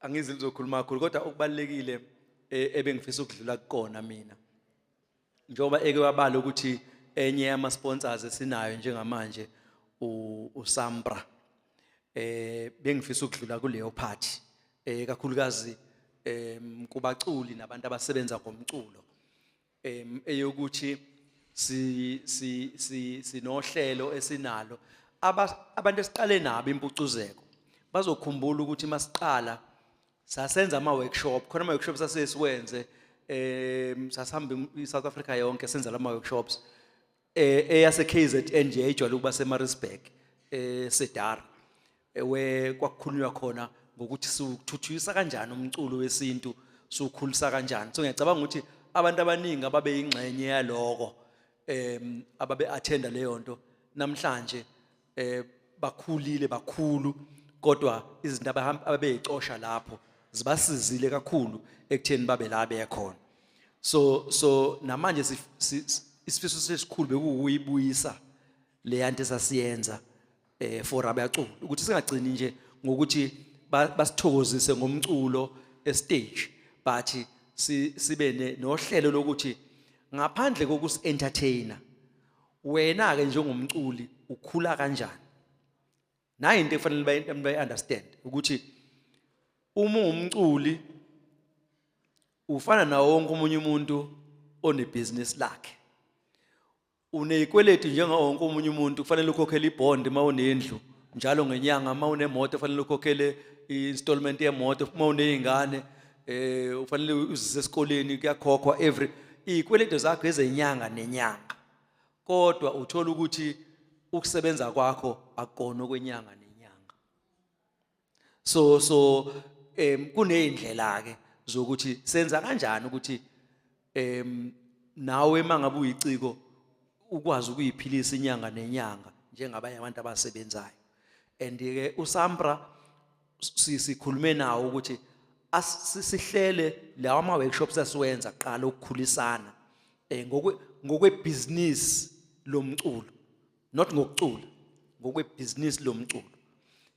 [SPEAKER 12] Angizilizokhuluma kakhulu kodwa okubalekile ebengifisa ukudlula kukona mina. Njengoba eke wabala ukuthi enye yama sponsors esinayo njengamanje uSampra. Bengifisa ukudlula kuleyo party kakhulukazi kubaculi nabantu abasebenza ngomculo. Eyokuthi si si si sinohlelo esinalo abantu esiqale nabo impucuzeko bazokhumbula ukuthi masiqala sasenza ama workshop, khona ama workshops asesiwenze, sasihamba iSouth Africa yonke senza lama workshops. Eyase KZN nje ejwayele ukuba seMaritzburg, Cedara, we kwakukhulunywa khona ngokuthi siwuthuthukisa kanjani umculo wesintu, siwukhulisa kanjani. So ngiyacabanga ukuthi abantu abaningi ababeyingxenye yaloko, ababe attenda leyo nto namhlanje bakhulile bakhulu, kodwa izinto ababeyicosha lapho zibasizile kakhulu ekutheni babe la bekhona. So namanje isifiso sesikhulu bekuwukuyibuyisa le yanto esasiyenza for abaculi, ukuthi singagcini nje ngokuthi basithokozise ngomculo estage, but sibe nohlelo lokuthi ngaphandle kokusi-entertainer wena ke njengomculi ukhula kanjani. Nayi into ekufanele bayi-understand ukuthi uma ungumculi ufana nawo wonke omunye umuntu onebhizinisi lakhe, unezikweletu njengawo wonke omunye umuntu. Kufanele ukhokhele ibond uma unendlu njalo ngenyanga, uma unemoto kufanele ukhokhele i-installment yemoto, uma uney'ngane ufanele uzise esikoleni, kuyakhokhwa every iy'kweletu zakho ezenyanga nenyanga. Kodwa uthola ukuthi ukusebenza kwakho akukona okwenyanga nenyanga. So kuney'ndlela ke zokuthi senza kanjani ukuthi nawe mangabe uyiciko ukwazi ukuyiphilisa inyanga nenyanga njengabanye abantu abasebenzayo. And ke uSampra sikhulume nawo ukuthi sihlele lawa ama workshops asiwenza kuqala ukukhulisana ngokwe business lomculo, not ngokucula, ngokwe business lomculo.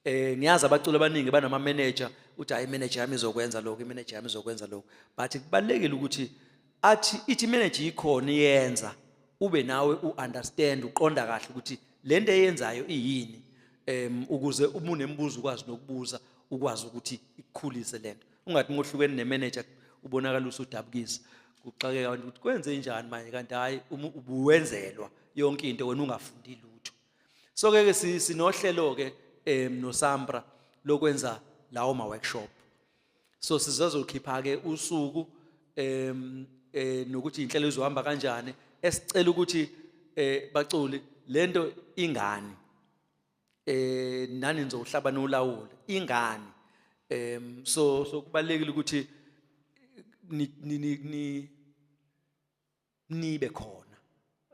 [SPEAKER 12] Ngiyazi abaculi abaningi banama manager, uthi hayi, manager yami izokwenza lokho, imanager yami izokwenza lokho, but kubalekile ukuthi athi ithi manager ikhona iyenza, ube nawe uunderstand, uqonda kahle ukuthi lento eyenzayo iyini, ukuze uma unembuzo ukwazi nokubuza, ukwazi ukuthi ikukhulise lento. Ungathi ngohlukene nemanager ubonakala usudabukisa, kuxakeka abantu ukuthi kwenze njani manje, kanti hayi, uma ubuwenzelwa yonke into wena ungafundi lutho. So ke sinohlelo ke noSampra lokwenza lawo ma workshop. So sizozokhipha ke usuku nokuthi inhlelo izohamba kanjani. Esicela ukuthi baculi lento ingani nani nizohlaba nolawule ingani. So kubalekile ukuthi ni ni ni nibe khona.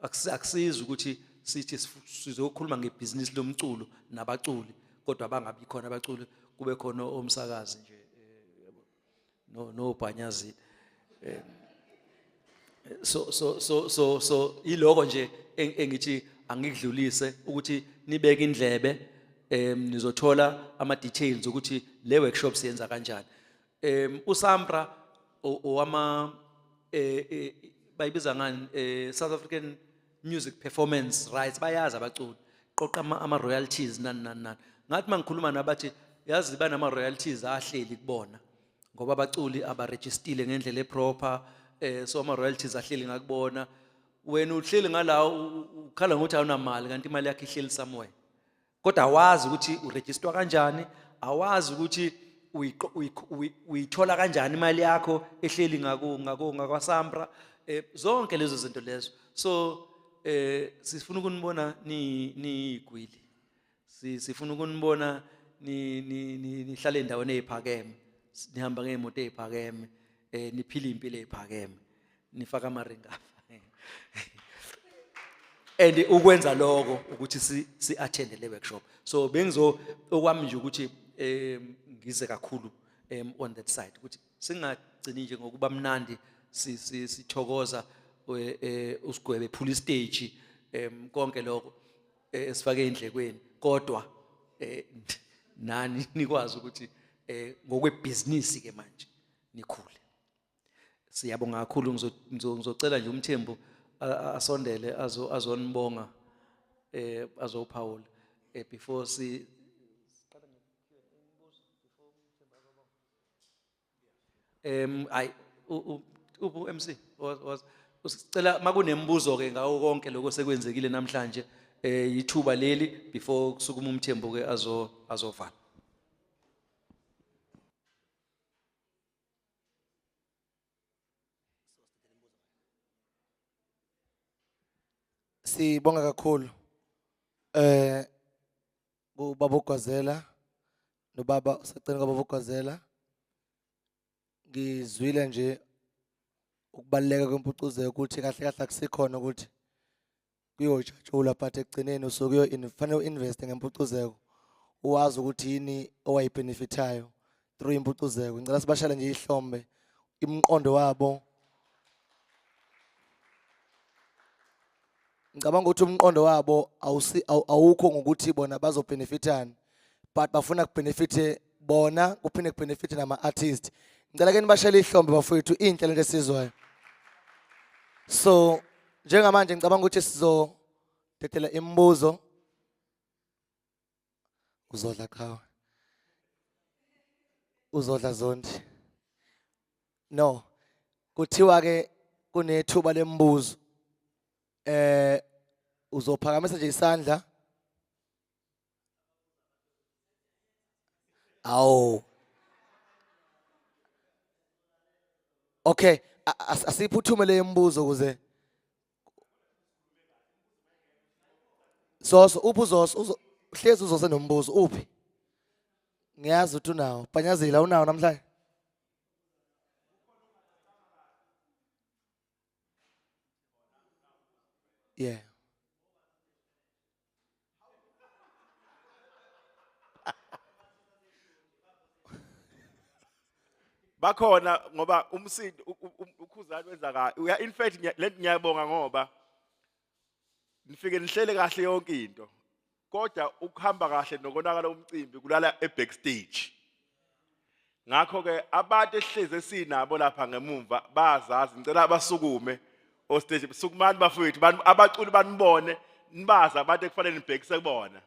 [SPEAKER 12] Akusizi ukuthi sithi sizokhuluma ngebhizinisi lomculo nabaculi kodwa bangabi khona abaculi, kube khona omsakazi nje, yabo, no nobhanyazile. So iloko nje engithi angikudlulise ukuthi nibeke indlebe, nizothola ama details ukuthi le workshop siyenza kanjani. uSampra owama bayibiza ngani, South African Music Performance Rights, bayazi abaculi, qoqa ama royalties nani nani nani. Ngathi mangikhuluma nabathi yazi banama royalties ahleli kubona ngoba abaculi abarejistile ngendlela eproper, so ama royalties ahleli ngakubona. Wena uhleli ngala ukhala ngokuthi awunamali, kanti imali yakho ihleli somewhere, kodwa awazi ukuthi uregisterwa kanjani, awazi ukuthi uyithola kanjani imali yakho ehleli ngaku ngaku ngakwaSampra, zonke lezo zinto lezo. So sifuna ukunibona ni nigwili, sifuna ukunibona ni ni nihlale endaweni eziphakeme, nihamba ngeimoto eziphakeme, niphila impilo eziphakeme, nifaka amaringa apha. And ukwenza lokho ukuthi si attend le workshop. So bengizo okwami nje ukuthi ngize kakhulu on that side ukuthi singagcini nje ngokuba mnandi, sithokoza usigwebe phula stage, konke lokho esifake endlekweni, kodwa nani nikwazi ukuthi ngokwebusiness ke manje nikhule. Siyabonga kakhulu. Ngizocela nje uMthembu asondele azonibonga, azophawula before si ay ubu MC was usicela makunembuzo ke ngawo konke lokho sekwenzekile namhlanje, ithuba leli before kusukuma uMthembu ke azovala.
[SPEAKER 1] Sibonga kakhulu kubaba uGwazela nobaba usacela kwababa uGwazela. Ngizwile nje ukubaluleka kwempucuzeko ukuthi kahle kahle akusikhona ukuthi kuyojatshulwa, but ekugcineni usuke kufanele u-investe ngempucuzeko, uwazi ukuthi yini owayibenefithayo through impucuzeko. Ngicela sibashale nje ihlombe imiqondo wabo. Ngicabanga ukuthi umqondo wabo awukho ngokuthi bona bazobenefithani, but bafuna kubenefithe bona, kuphinde kubenefithe nama-artist. Ngicela ke nibashele ihlombe bafowethu, inhle lento esizwayo. So njengamanje ngicabanga ukuthi sizodedela imibuzo. Uzodla qhawe, uzodla Zondi. No, kuthiwa ke kunethuba lembuzo. Uzophakamisa nje isandla. Awu. Okay, asiphuthume le imibuzo ukuze Zoso, uphi uZoso? Uhlezi uZoso nombuzo, uphi? Ngiyazi ukuthi unawo. Bhanyazila unawo namhlanje? Yeah.
[SPEAKER 11] Bakhona ngoba umsindo uKhuzani wenza kahle. Uya, in fact le ngiyabonga ngoba nifike nihlele kahle yonke into. Kodwa ukuhamba kahle nokonakala umcimbi kulala e backstage. Ngakho ke abantu esihleze sinabo lapha ngemumva bazazi, ngicela abasukume o stage, sukumani bafowethu, abaculi banibone, nibazi abantu ekufanele nibhekise kubona.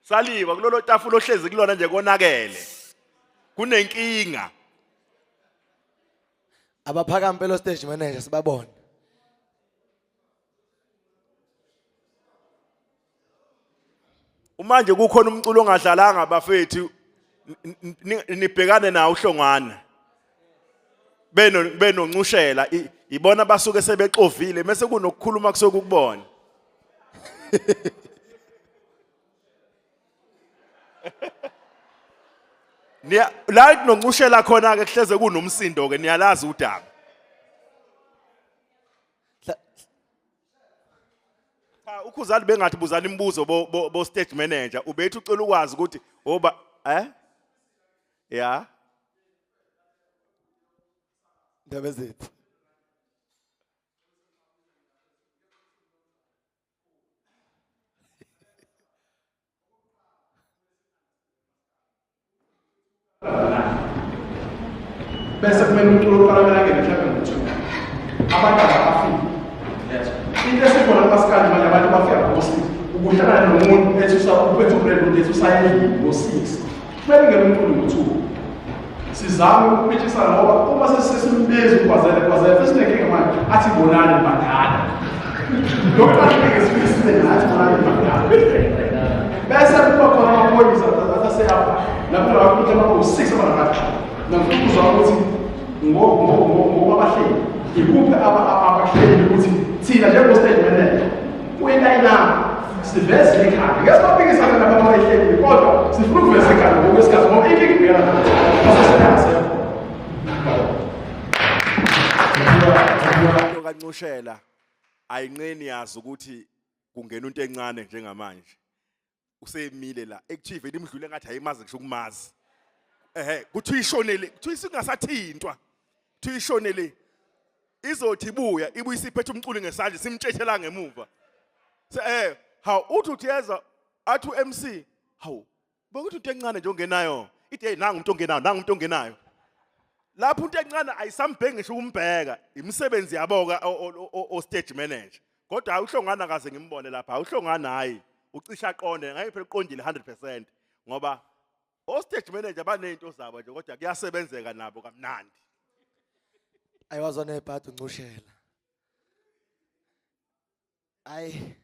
[SPEAKER 11] Saliwa kulolo tafula ohlezi kulona nje konakele. Kunenkinga.
[SPEAKER 1] Abaphakame phela stage manager sibabone.
[SPEAKER 11] Uma nje kukhona umculo ongadlalanga bafethu, nibhekane nawo uHlongwane. Benoncushela ibona basuke sebexovile mase kunokukhuluma kusuke kukubona. Niya la kunoncushela khona ke kuhleze kunomsindo ke, niyalazi udaba. Cha, uKhuzani bengathi buzana imibuzo bo stage manager, ubethi ucela ukwazi ukuthi oba ya
[SPEAKER 1] Ndaba zethu.
[SPEAKER 13] Bese kumele umculo uqala kumele angene mhlawumbe ngo-2, abantu abafiki. Yes, into esikhona kumasikandi manje, abantu bafika ngo-6. Ukuhlangana nomuntu ethi uphethe ubrand, umuntu ethi usayendlini ngo-6, kumele ngene umculo ngo-2. Sizame ukupitshisana ngoba uma sesimbiza uGwazela, Gwazela, sesinenkinga manje, athi bonani badala. Lokhu angeke sifike sibe nathi bonani badala, bese kuba khona amaphoyisa aseyapha lapho lapho ukuthi abawu-6 abangathi. Ngifuna ukuzwa ukuthi ngokwabahleli ikuphi abahleli ukuthi thina njengo-stage manager kuyilayina siveze ikhanda, ngeke sibaphikisane lapha abayihlelile, kodwa sifuna ukuveza ikhanda ngokwesikhathi ngoba inkinga ibhekana nathi aseseyasekho.
[SPEAKER 11] Into kaNcushela ayinqeni, yazi ukuthi kungena into encane njengamanje. Usemile la ekuthiwe vele imdlule ngathi ayimazi ngisho ukumazi. Kuthiwa ishonele, kuthiwa isingasathintwa, kuthiwa ishonele, izothi ibuya ibuyisa iphethe umculi ngesandla, simtshethela ngemuva. Se hawu, uthi uthiyeza athi uMC, hawu, bokuthi into encane nje ongenayo, ithi hey, nangu umuntu ongenayo, nangu umuntu ongenayo. Lapho into encane ayisambheki ngisho ukumbheka, imisebenzi yabo ka o stage manager. Kodwa hayi uHlongwana kaze ngimbone lapha, hayi uHlongwana hayi ucisha aqonde, ngeke phela uqondile 100% ngoba o stage manager banezinto zabo nje kodwa kuyasebenzeka nabo kamnandi.
[SPEAKER 1] Ayiwazwa nebhadi uncushela. Ayi.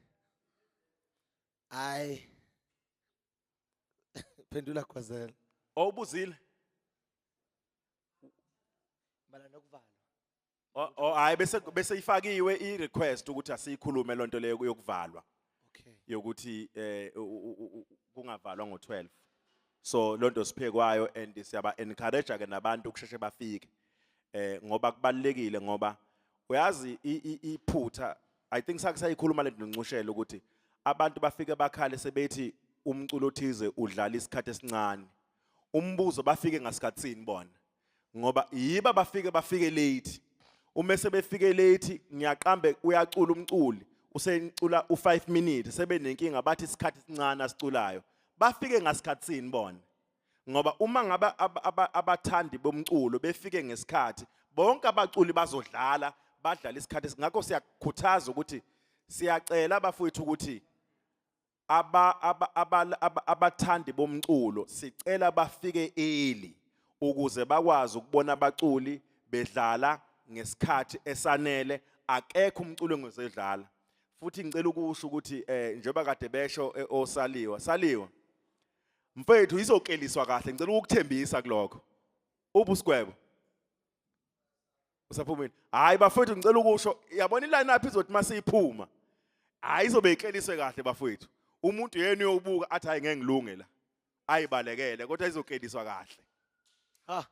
[SPEAKER 1] Ayi. Phendula Gwazela.
[SPEAKER 11] Owubuzile?
[SPEAKER 1] Mala nokuvalwa.
[SPEAKER 11] Oh hayi bese ifakiwe i request ukuthi asiyikhulume lonto leyo yokuvalwa.
[SPEAKER 1] Okay.
[SPEAKER 11] Yokuthi kungavalwa ngo12. So lonto siphekwayo and siyaba encourage ke nabantu ukusheshe bafike. Ngoba kubalekile ngoba uyazi iphutha I think sakusayikhuluma lento noncushela ukuthi abantu bafike bakhale sebethi umculo othize udlala isikhathi esincane. Umbuzo bafike ngasikhatsini bona ngoba yiba bafike late. Uma sebefike late ngiyaqambe uyacula umculi usecula u5 minutes sebenenkinga bathi isikhathi esincane asiculayo. Bafike ngasikhatsini bona ngoba uma ngabe abathandi bomculo befike ngesikhathi bonke abaculi bazodlala badlala isikhathi. Ngakho siyakhuthaza ukuthi siyacela abafowethu ukuthi abathandi bomculo sicela bafike early ukuze bakwazi ukubona abaculi bedlala ngesikhathi esanele. Akekho umculo engizodlala. Futhi ngicela ukusho ukuthi njengoba kade besho osaliwa saliwa mfethu izokeliswa kahle, ngicela ukukuthembisa kulokho. Ubusigwebo usaphumile. Hayi bafethu ngicela ukusho yabona iline up izothi masiyiphuma hayi izobe ikeliswe kahle bafethu. Umuntu yena uyobuka athi hayi ngeke ngilunge la ayibalekele kodwa izokeliswa kahle.
[SPEAKER 1] Ha.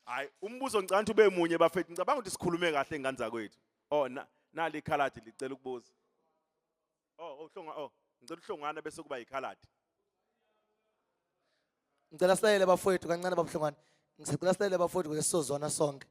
[SPEAKER 11] Hayi umbuzo ngicela ukuthi ube munye bafethu, ngicabanga ukuthi sikhulume kahle ingane zakwethu. Oh nali ikhaladi licela ukubuza. Oh uhlonga oh ngicela uHlongwana bese kuba ikhaladi.
[SPEAKER 1] Ngicela silayele bafowethu kancane babuhlongwana. Ngisacela silayele bafowethu ukuze sizozwana sonke.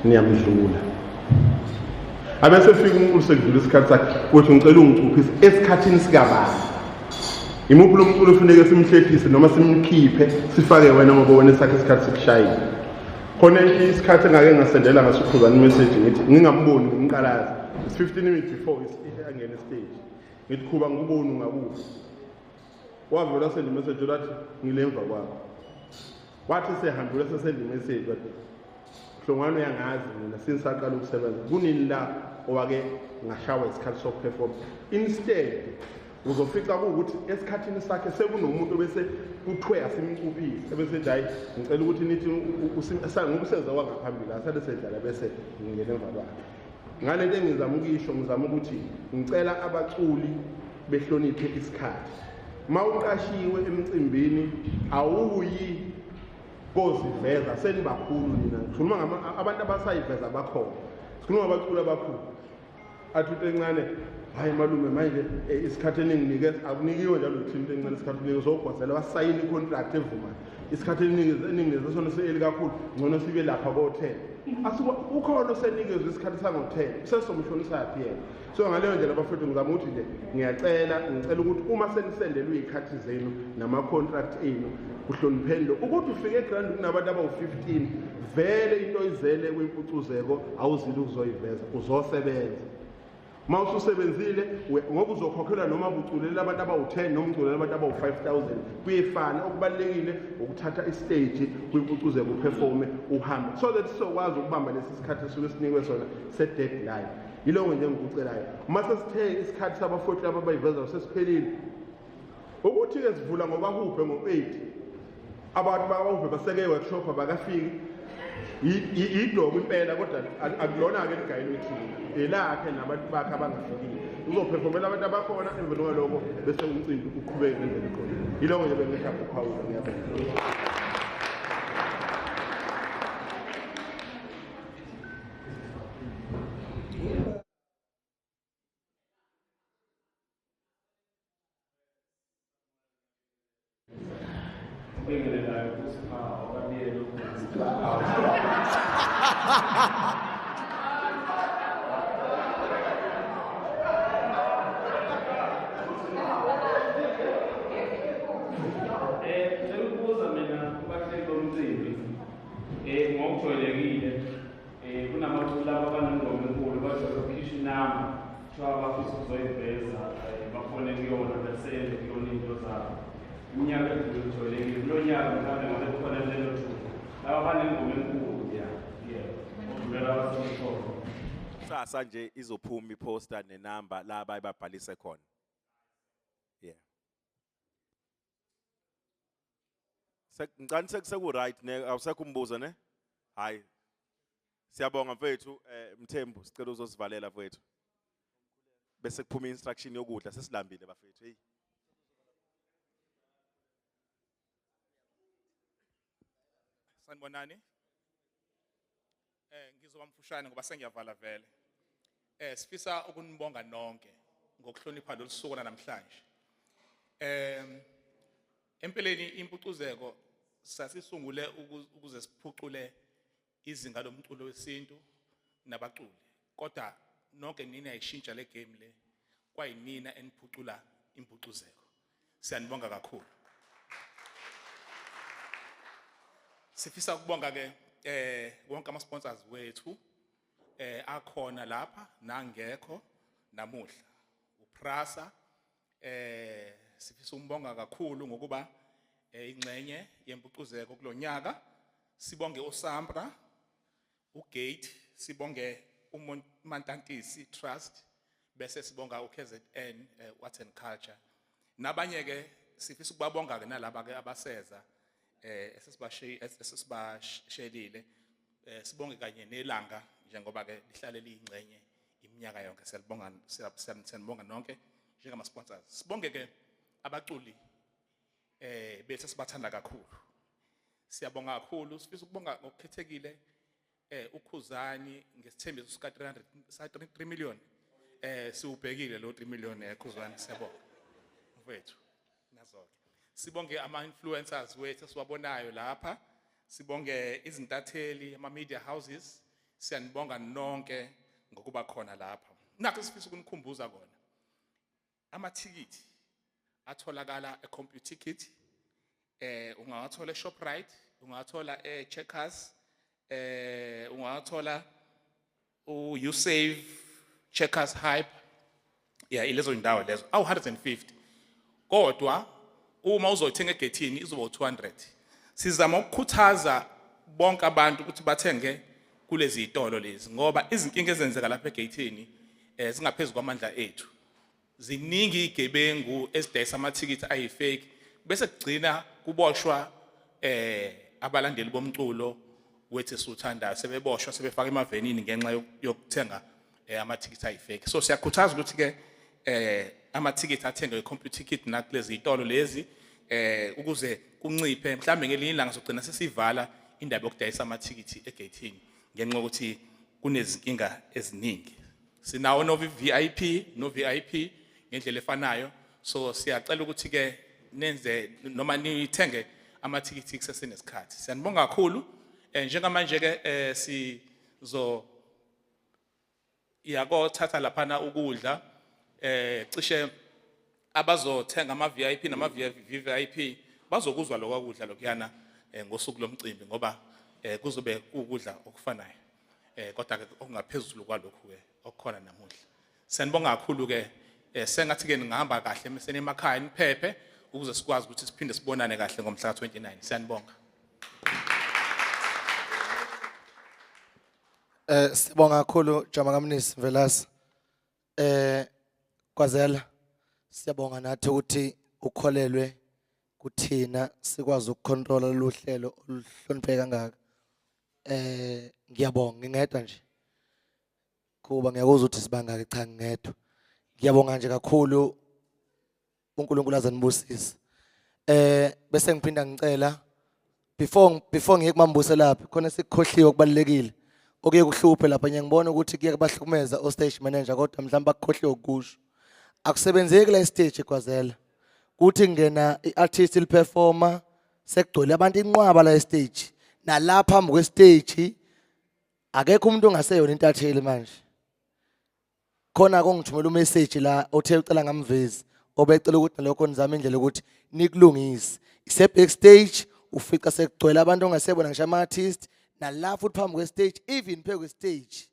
[SPEAKER 13] Niyamdlula. Abese fika umculo sekudlula isikhathi sakhe uthi ngicela ungicuphise esikhathini sikabani. Imuphi lo mculo ufuneke simhlehlise noma simkhiphe sifake wena ngoba wena sakhe isikhathi sikushayile. Khona isikhathi engake ngasendela ngaso ukhuzana message ngithi ngingamboni ngimqalaza. It's 15 minutes before angene stage. Ngithi khuba ngikuboni ungakuphi. Wavela send message wathi ngilemva kwakho. Wathi sehambile sesend message wathi Hlongwane uyangazi mina since aqala ukusebenza kunini la owake ngashawa isikhathi sokuperform. Instead uzofica ukuthi esikhathini sakhe sekunomuntu bese kuthiwe asimcuphise bese ethi hayi ngicela ukuthi nithi ngokuseza kwangaphambili asale sedlala bese ngingena emva kwakhe. Ngalento engizama ukuyisho ngizama ukuthi ngicela abaculi
[SPEAKER 14] Behloniphe isikhathi. Mawuqashiwe emcimbini awuyi koziveza, senibakhulu nina. Ngikhuluma ngama abantu abasayiveza bakhona. Sikhuluma ngabaculi abakhulu. Athi into encane, hayi malume manje isikhathi eninginike akunikiwe njalo ukuthi into encane isikhathi unike uzogwazela wasayina icontract evumayo. Isikhathi eninginike sona seli kakhulu, ngcono sibe lapha ko-10. Ukhona osenikezwe isikhathi sango-10, sesomshonisaphi yena. So ngaleyo ndlela bafethu ngizama ukuthi nje ngiyacela, ngicela ukuthi uma senisendelwe iy'khathi zenu nama-contract enu kuhlonipheni lo. Ukuthi ufike egrand kunabantu abawu-15, vele into izele kwimpucuzeko awuzile ukuzoyiveza, uzosebenza. Uma ususebenzile ngoba uzokhokhelwa noma uculela abantu abawu-10 noma uculela abantu abawu-5000, kuyefana. Okubalulekile ukuthatha istage kwimpucuzeko uperforme uhambe, so that sizokwazi ukubamba lesi sikhathi esuke sinikwe sona se-deadline. Yiloko nje engikucelayo. Uma sesithe isikhathi sabafowethu laba abayivezayo sesiphelile, ukuthi-ke sivula ngobahubhe ngo-8, abantu bakahubhe baseke e-workshop abakafiki, idoko impela, kodwa akulona-ke eligayelwe thina, elakhe nabantu bakhe abangafikile. Uzophefomela abantu abakhona, emveni kwaloko bese umcimbi uqhubeke ngendlela eqondile. Yiloko nje bengithanda ukuphawula, ngiyabonga.
[SPEAKER 15] Ngicela ukubuza mina kubahleli bomcimbi, ngokujwayelekile kunamaculi laba abanengoma enkulu bajwayele ukukhishwa inamba, kuthiwa abafisa ukuzoyiveza bafone kuyona besende kuyona iy'nto zabo. Iminyaka edlule kujwayelekile, kulo nyaka mhlawumbe ngabe kukhona lelo thuba laba abanengoma enkulu odlulela abasemtholo.
[SPEAKER 11] Kusasa nje izophuma iposter nenamba la abayibabhalise khona. Yeah. Ngicela seku right ne, awusekho umbuzo ne? Hayi. Siyabonga mfethu, Mthembu, sicela uzosivalela mfethu. Bese kuphuma instruction yokudla, sesilambile bafethu. Hey.
[SPEAKER 16] Sanibonani. Ngizoba mfushane ngoba sengiyavala vele. Sifisa ukunibonga nonke ngokuhlonipha lolu suku namhlanje. Empeleni impucuzeko sasisungule ukuze siphucule izinga lomculo wesintu nabaculi. Kodwa nonke nina ayishintsha le game le, kwayinina eniphucula impucuzeko. Siyanibonga kakhulu. Sifisa ukubonga ke wonke ama sponsors wethu akhona lapha nangekho namuhla. uPrasa sifisa ukumbonga kakhulu ngokuba ingxenye yempucuzeko kulonyaka. Sibonge uSampra, uGate, sibonge uMantantisi Trust, bese sibonga uKZN Arts and Culture. Nabanye ke sifisa ukubabonga ke nalaba ke abaseza esesibashelile. Sibonge kanye nelanga njengoba ke lihlale liyingxenye iminyaka yonke. Siyabonga, siyabonga nonke njengama sponsors. Sibonge ke abaculi bethu sibathanda kakhulu. Siyabonga kakhulu, sifisa ukubonga ngokukhethekile uKhuzani ngesithembiso sika 300 sa 3 million. Siubhekile lo 3 million Khuzani, siyabonga mfethu nazo. Sibonge ama influencers wethu esiwabonayo lapha, sibonge izintatheli, ama media houses, siyanibonga nonke ngokuba khona lapha. Nakho sifisa ukunikhumbuza kona, amathikithi atholakala eComputicket, ungawathola eShoprite, ungawathola eCheckers, ungawathola uSave, Checkers, Hype, yeah, ilezo indawo lezo awu 150. Kodwa uma uzothenga egethini izoba u200. Sizama ukukhuthaza bonke abantu ukuthi bathenge kulezi zitolo lezi, ngoba izinkinga ezenzeka lapha egethini zingaphezulu kwamandla ethu. Ziningi igebengu ezidayisa amathikithi ayifake, bese kugcina kuboshwa abalandeli bomculo wethu esiwuthandayo, sebeboshwa sebefaka emavenini ngenxa yokuthenga amathikithi ayifake. So siyakhuthaza ukuthi ke Amathikithi athengwe Computicket nakulezi zitolo lezi ukuze kunciphe. Mhlambe ngelinye ilanga sogcina sesivala indaba yokudayisa amathikithi egate-ini ngenxa yokuthi kunezinkinga eziningi. Sinawo no VIP no VIP ngendlela efanayo, so siyacela ukuthi ke nenze noma nithenge amathikithi kusesenesikhathi. Siyanibonga kakhulu. Njengamanje ke sizo iyakothatha laphana ukudla, cishe abazothenga ama VIP nama VVIP bazokuzwa lokho kudla lokuyana ngosuku lomcimbi, ngoba kuzobe ukudla okufanayo kodwa ke okungaphezulu kwalokhu ke okukhona namuhla. Siyanibonga kakhulu ke, sengathi ke ningahamba kahle mesene emakhaya niphephe ukuze sikwazi ukuthi siphinde sibonane kahle ngomhla ka-29. Siyanibonga.
[SPEAKER 1] Sibonga kakhulu Jama kaMnisi Mvelase. Gwazela, siyabonga nathi ukuthi ukholelwe kuthina sikwazi ukucontrola lolu hlelo oluhlonipheke kangaka. Ngiyabonga ngingedwa nje. Kuba ngiyakuzwa ukuthi sibangaki, cha ngingedwa. Ngiyabonga nje kakhulu, uNkulunkulu azanibusise. Bese ngiphinda ngicela before ngiye kumambuso lapha khona sikukhohliwe okubalekile okuye kuhluphe lapha. Ngiyangibona ukuthi kuye kubahlukumeza o stage manager, kodwa mhlawumbe bakukhohliwe ukusho. Akusebenzeki la stage Gwazela, kuthi ngena iartist liperformer sekugcwele abantu inqwaba la stage, nalapha phambi kwe stage akekho umuntu ongaseyona intatheli manje. Khona kongithumela umessage la othe ucela ngamvezi, obecela ukuthi nalokho nizame indlela ukuthi nikulungise. Ise backstage ufica sekugcwele abantu ongasebona ngisho ama artist, nala futhi phambi kwe stage, even phe kwe stage.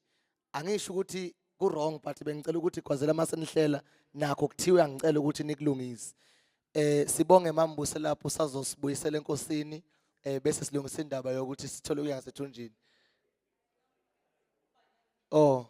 [SPEAKER 1] Angisho ukuthi ku wrong, but bengicela ukuthi Gwazela masenihlela nakho kuthiwe angicela ukuthi nikulungise. Sibonge Mambuso lapho usazosibuyisela enkosini, bese silungisa indaba yokuthi sithole ukuya ngasethunjini. Oh.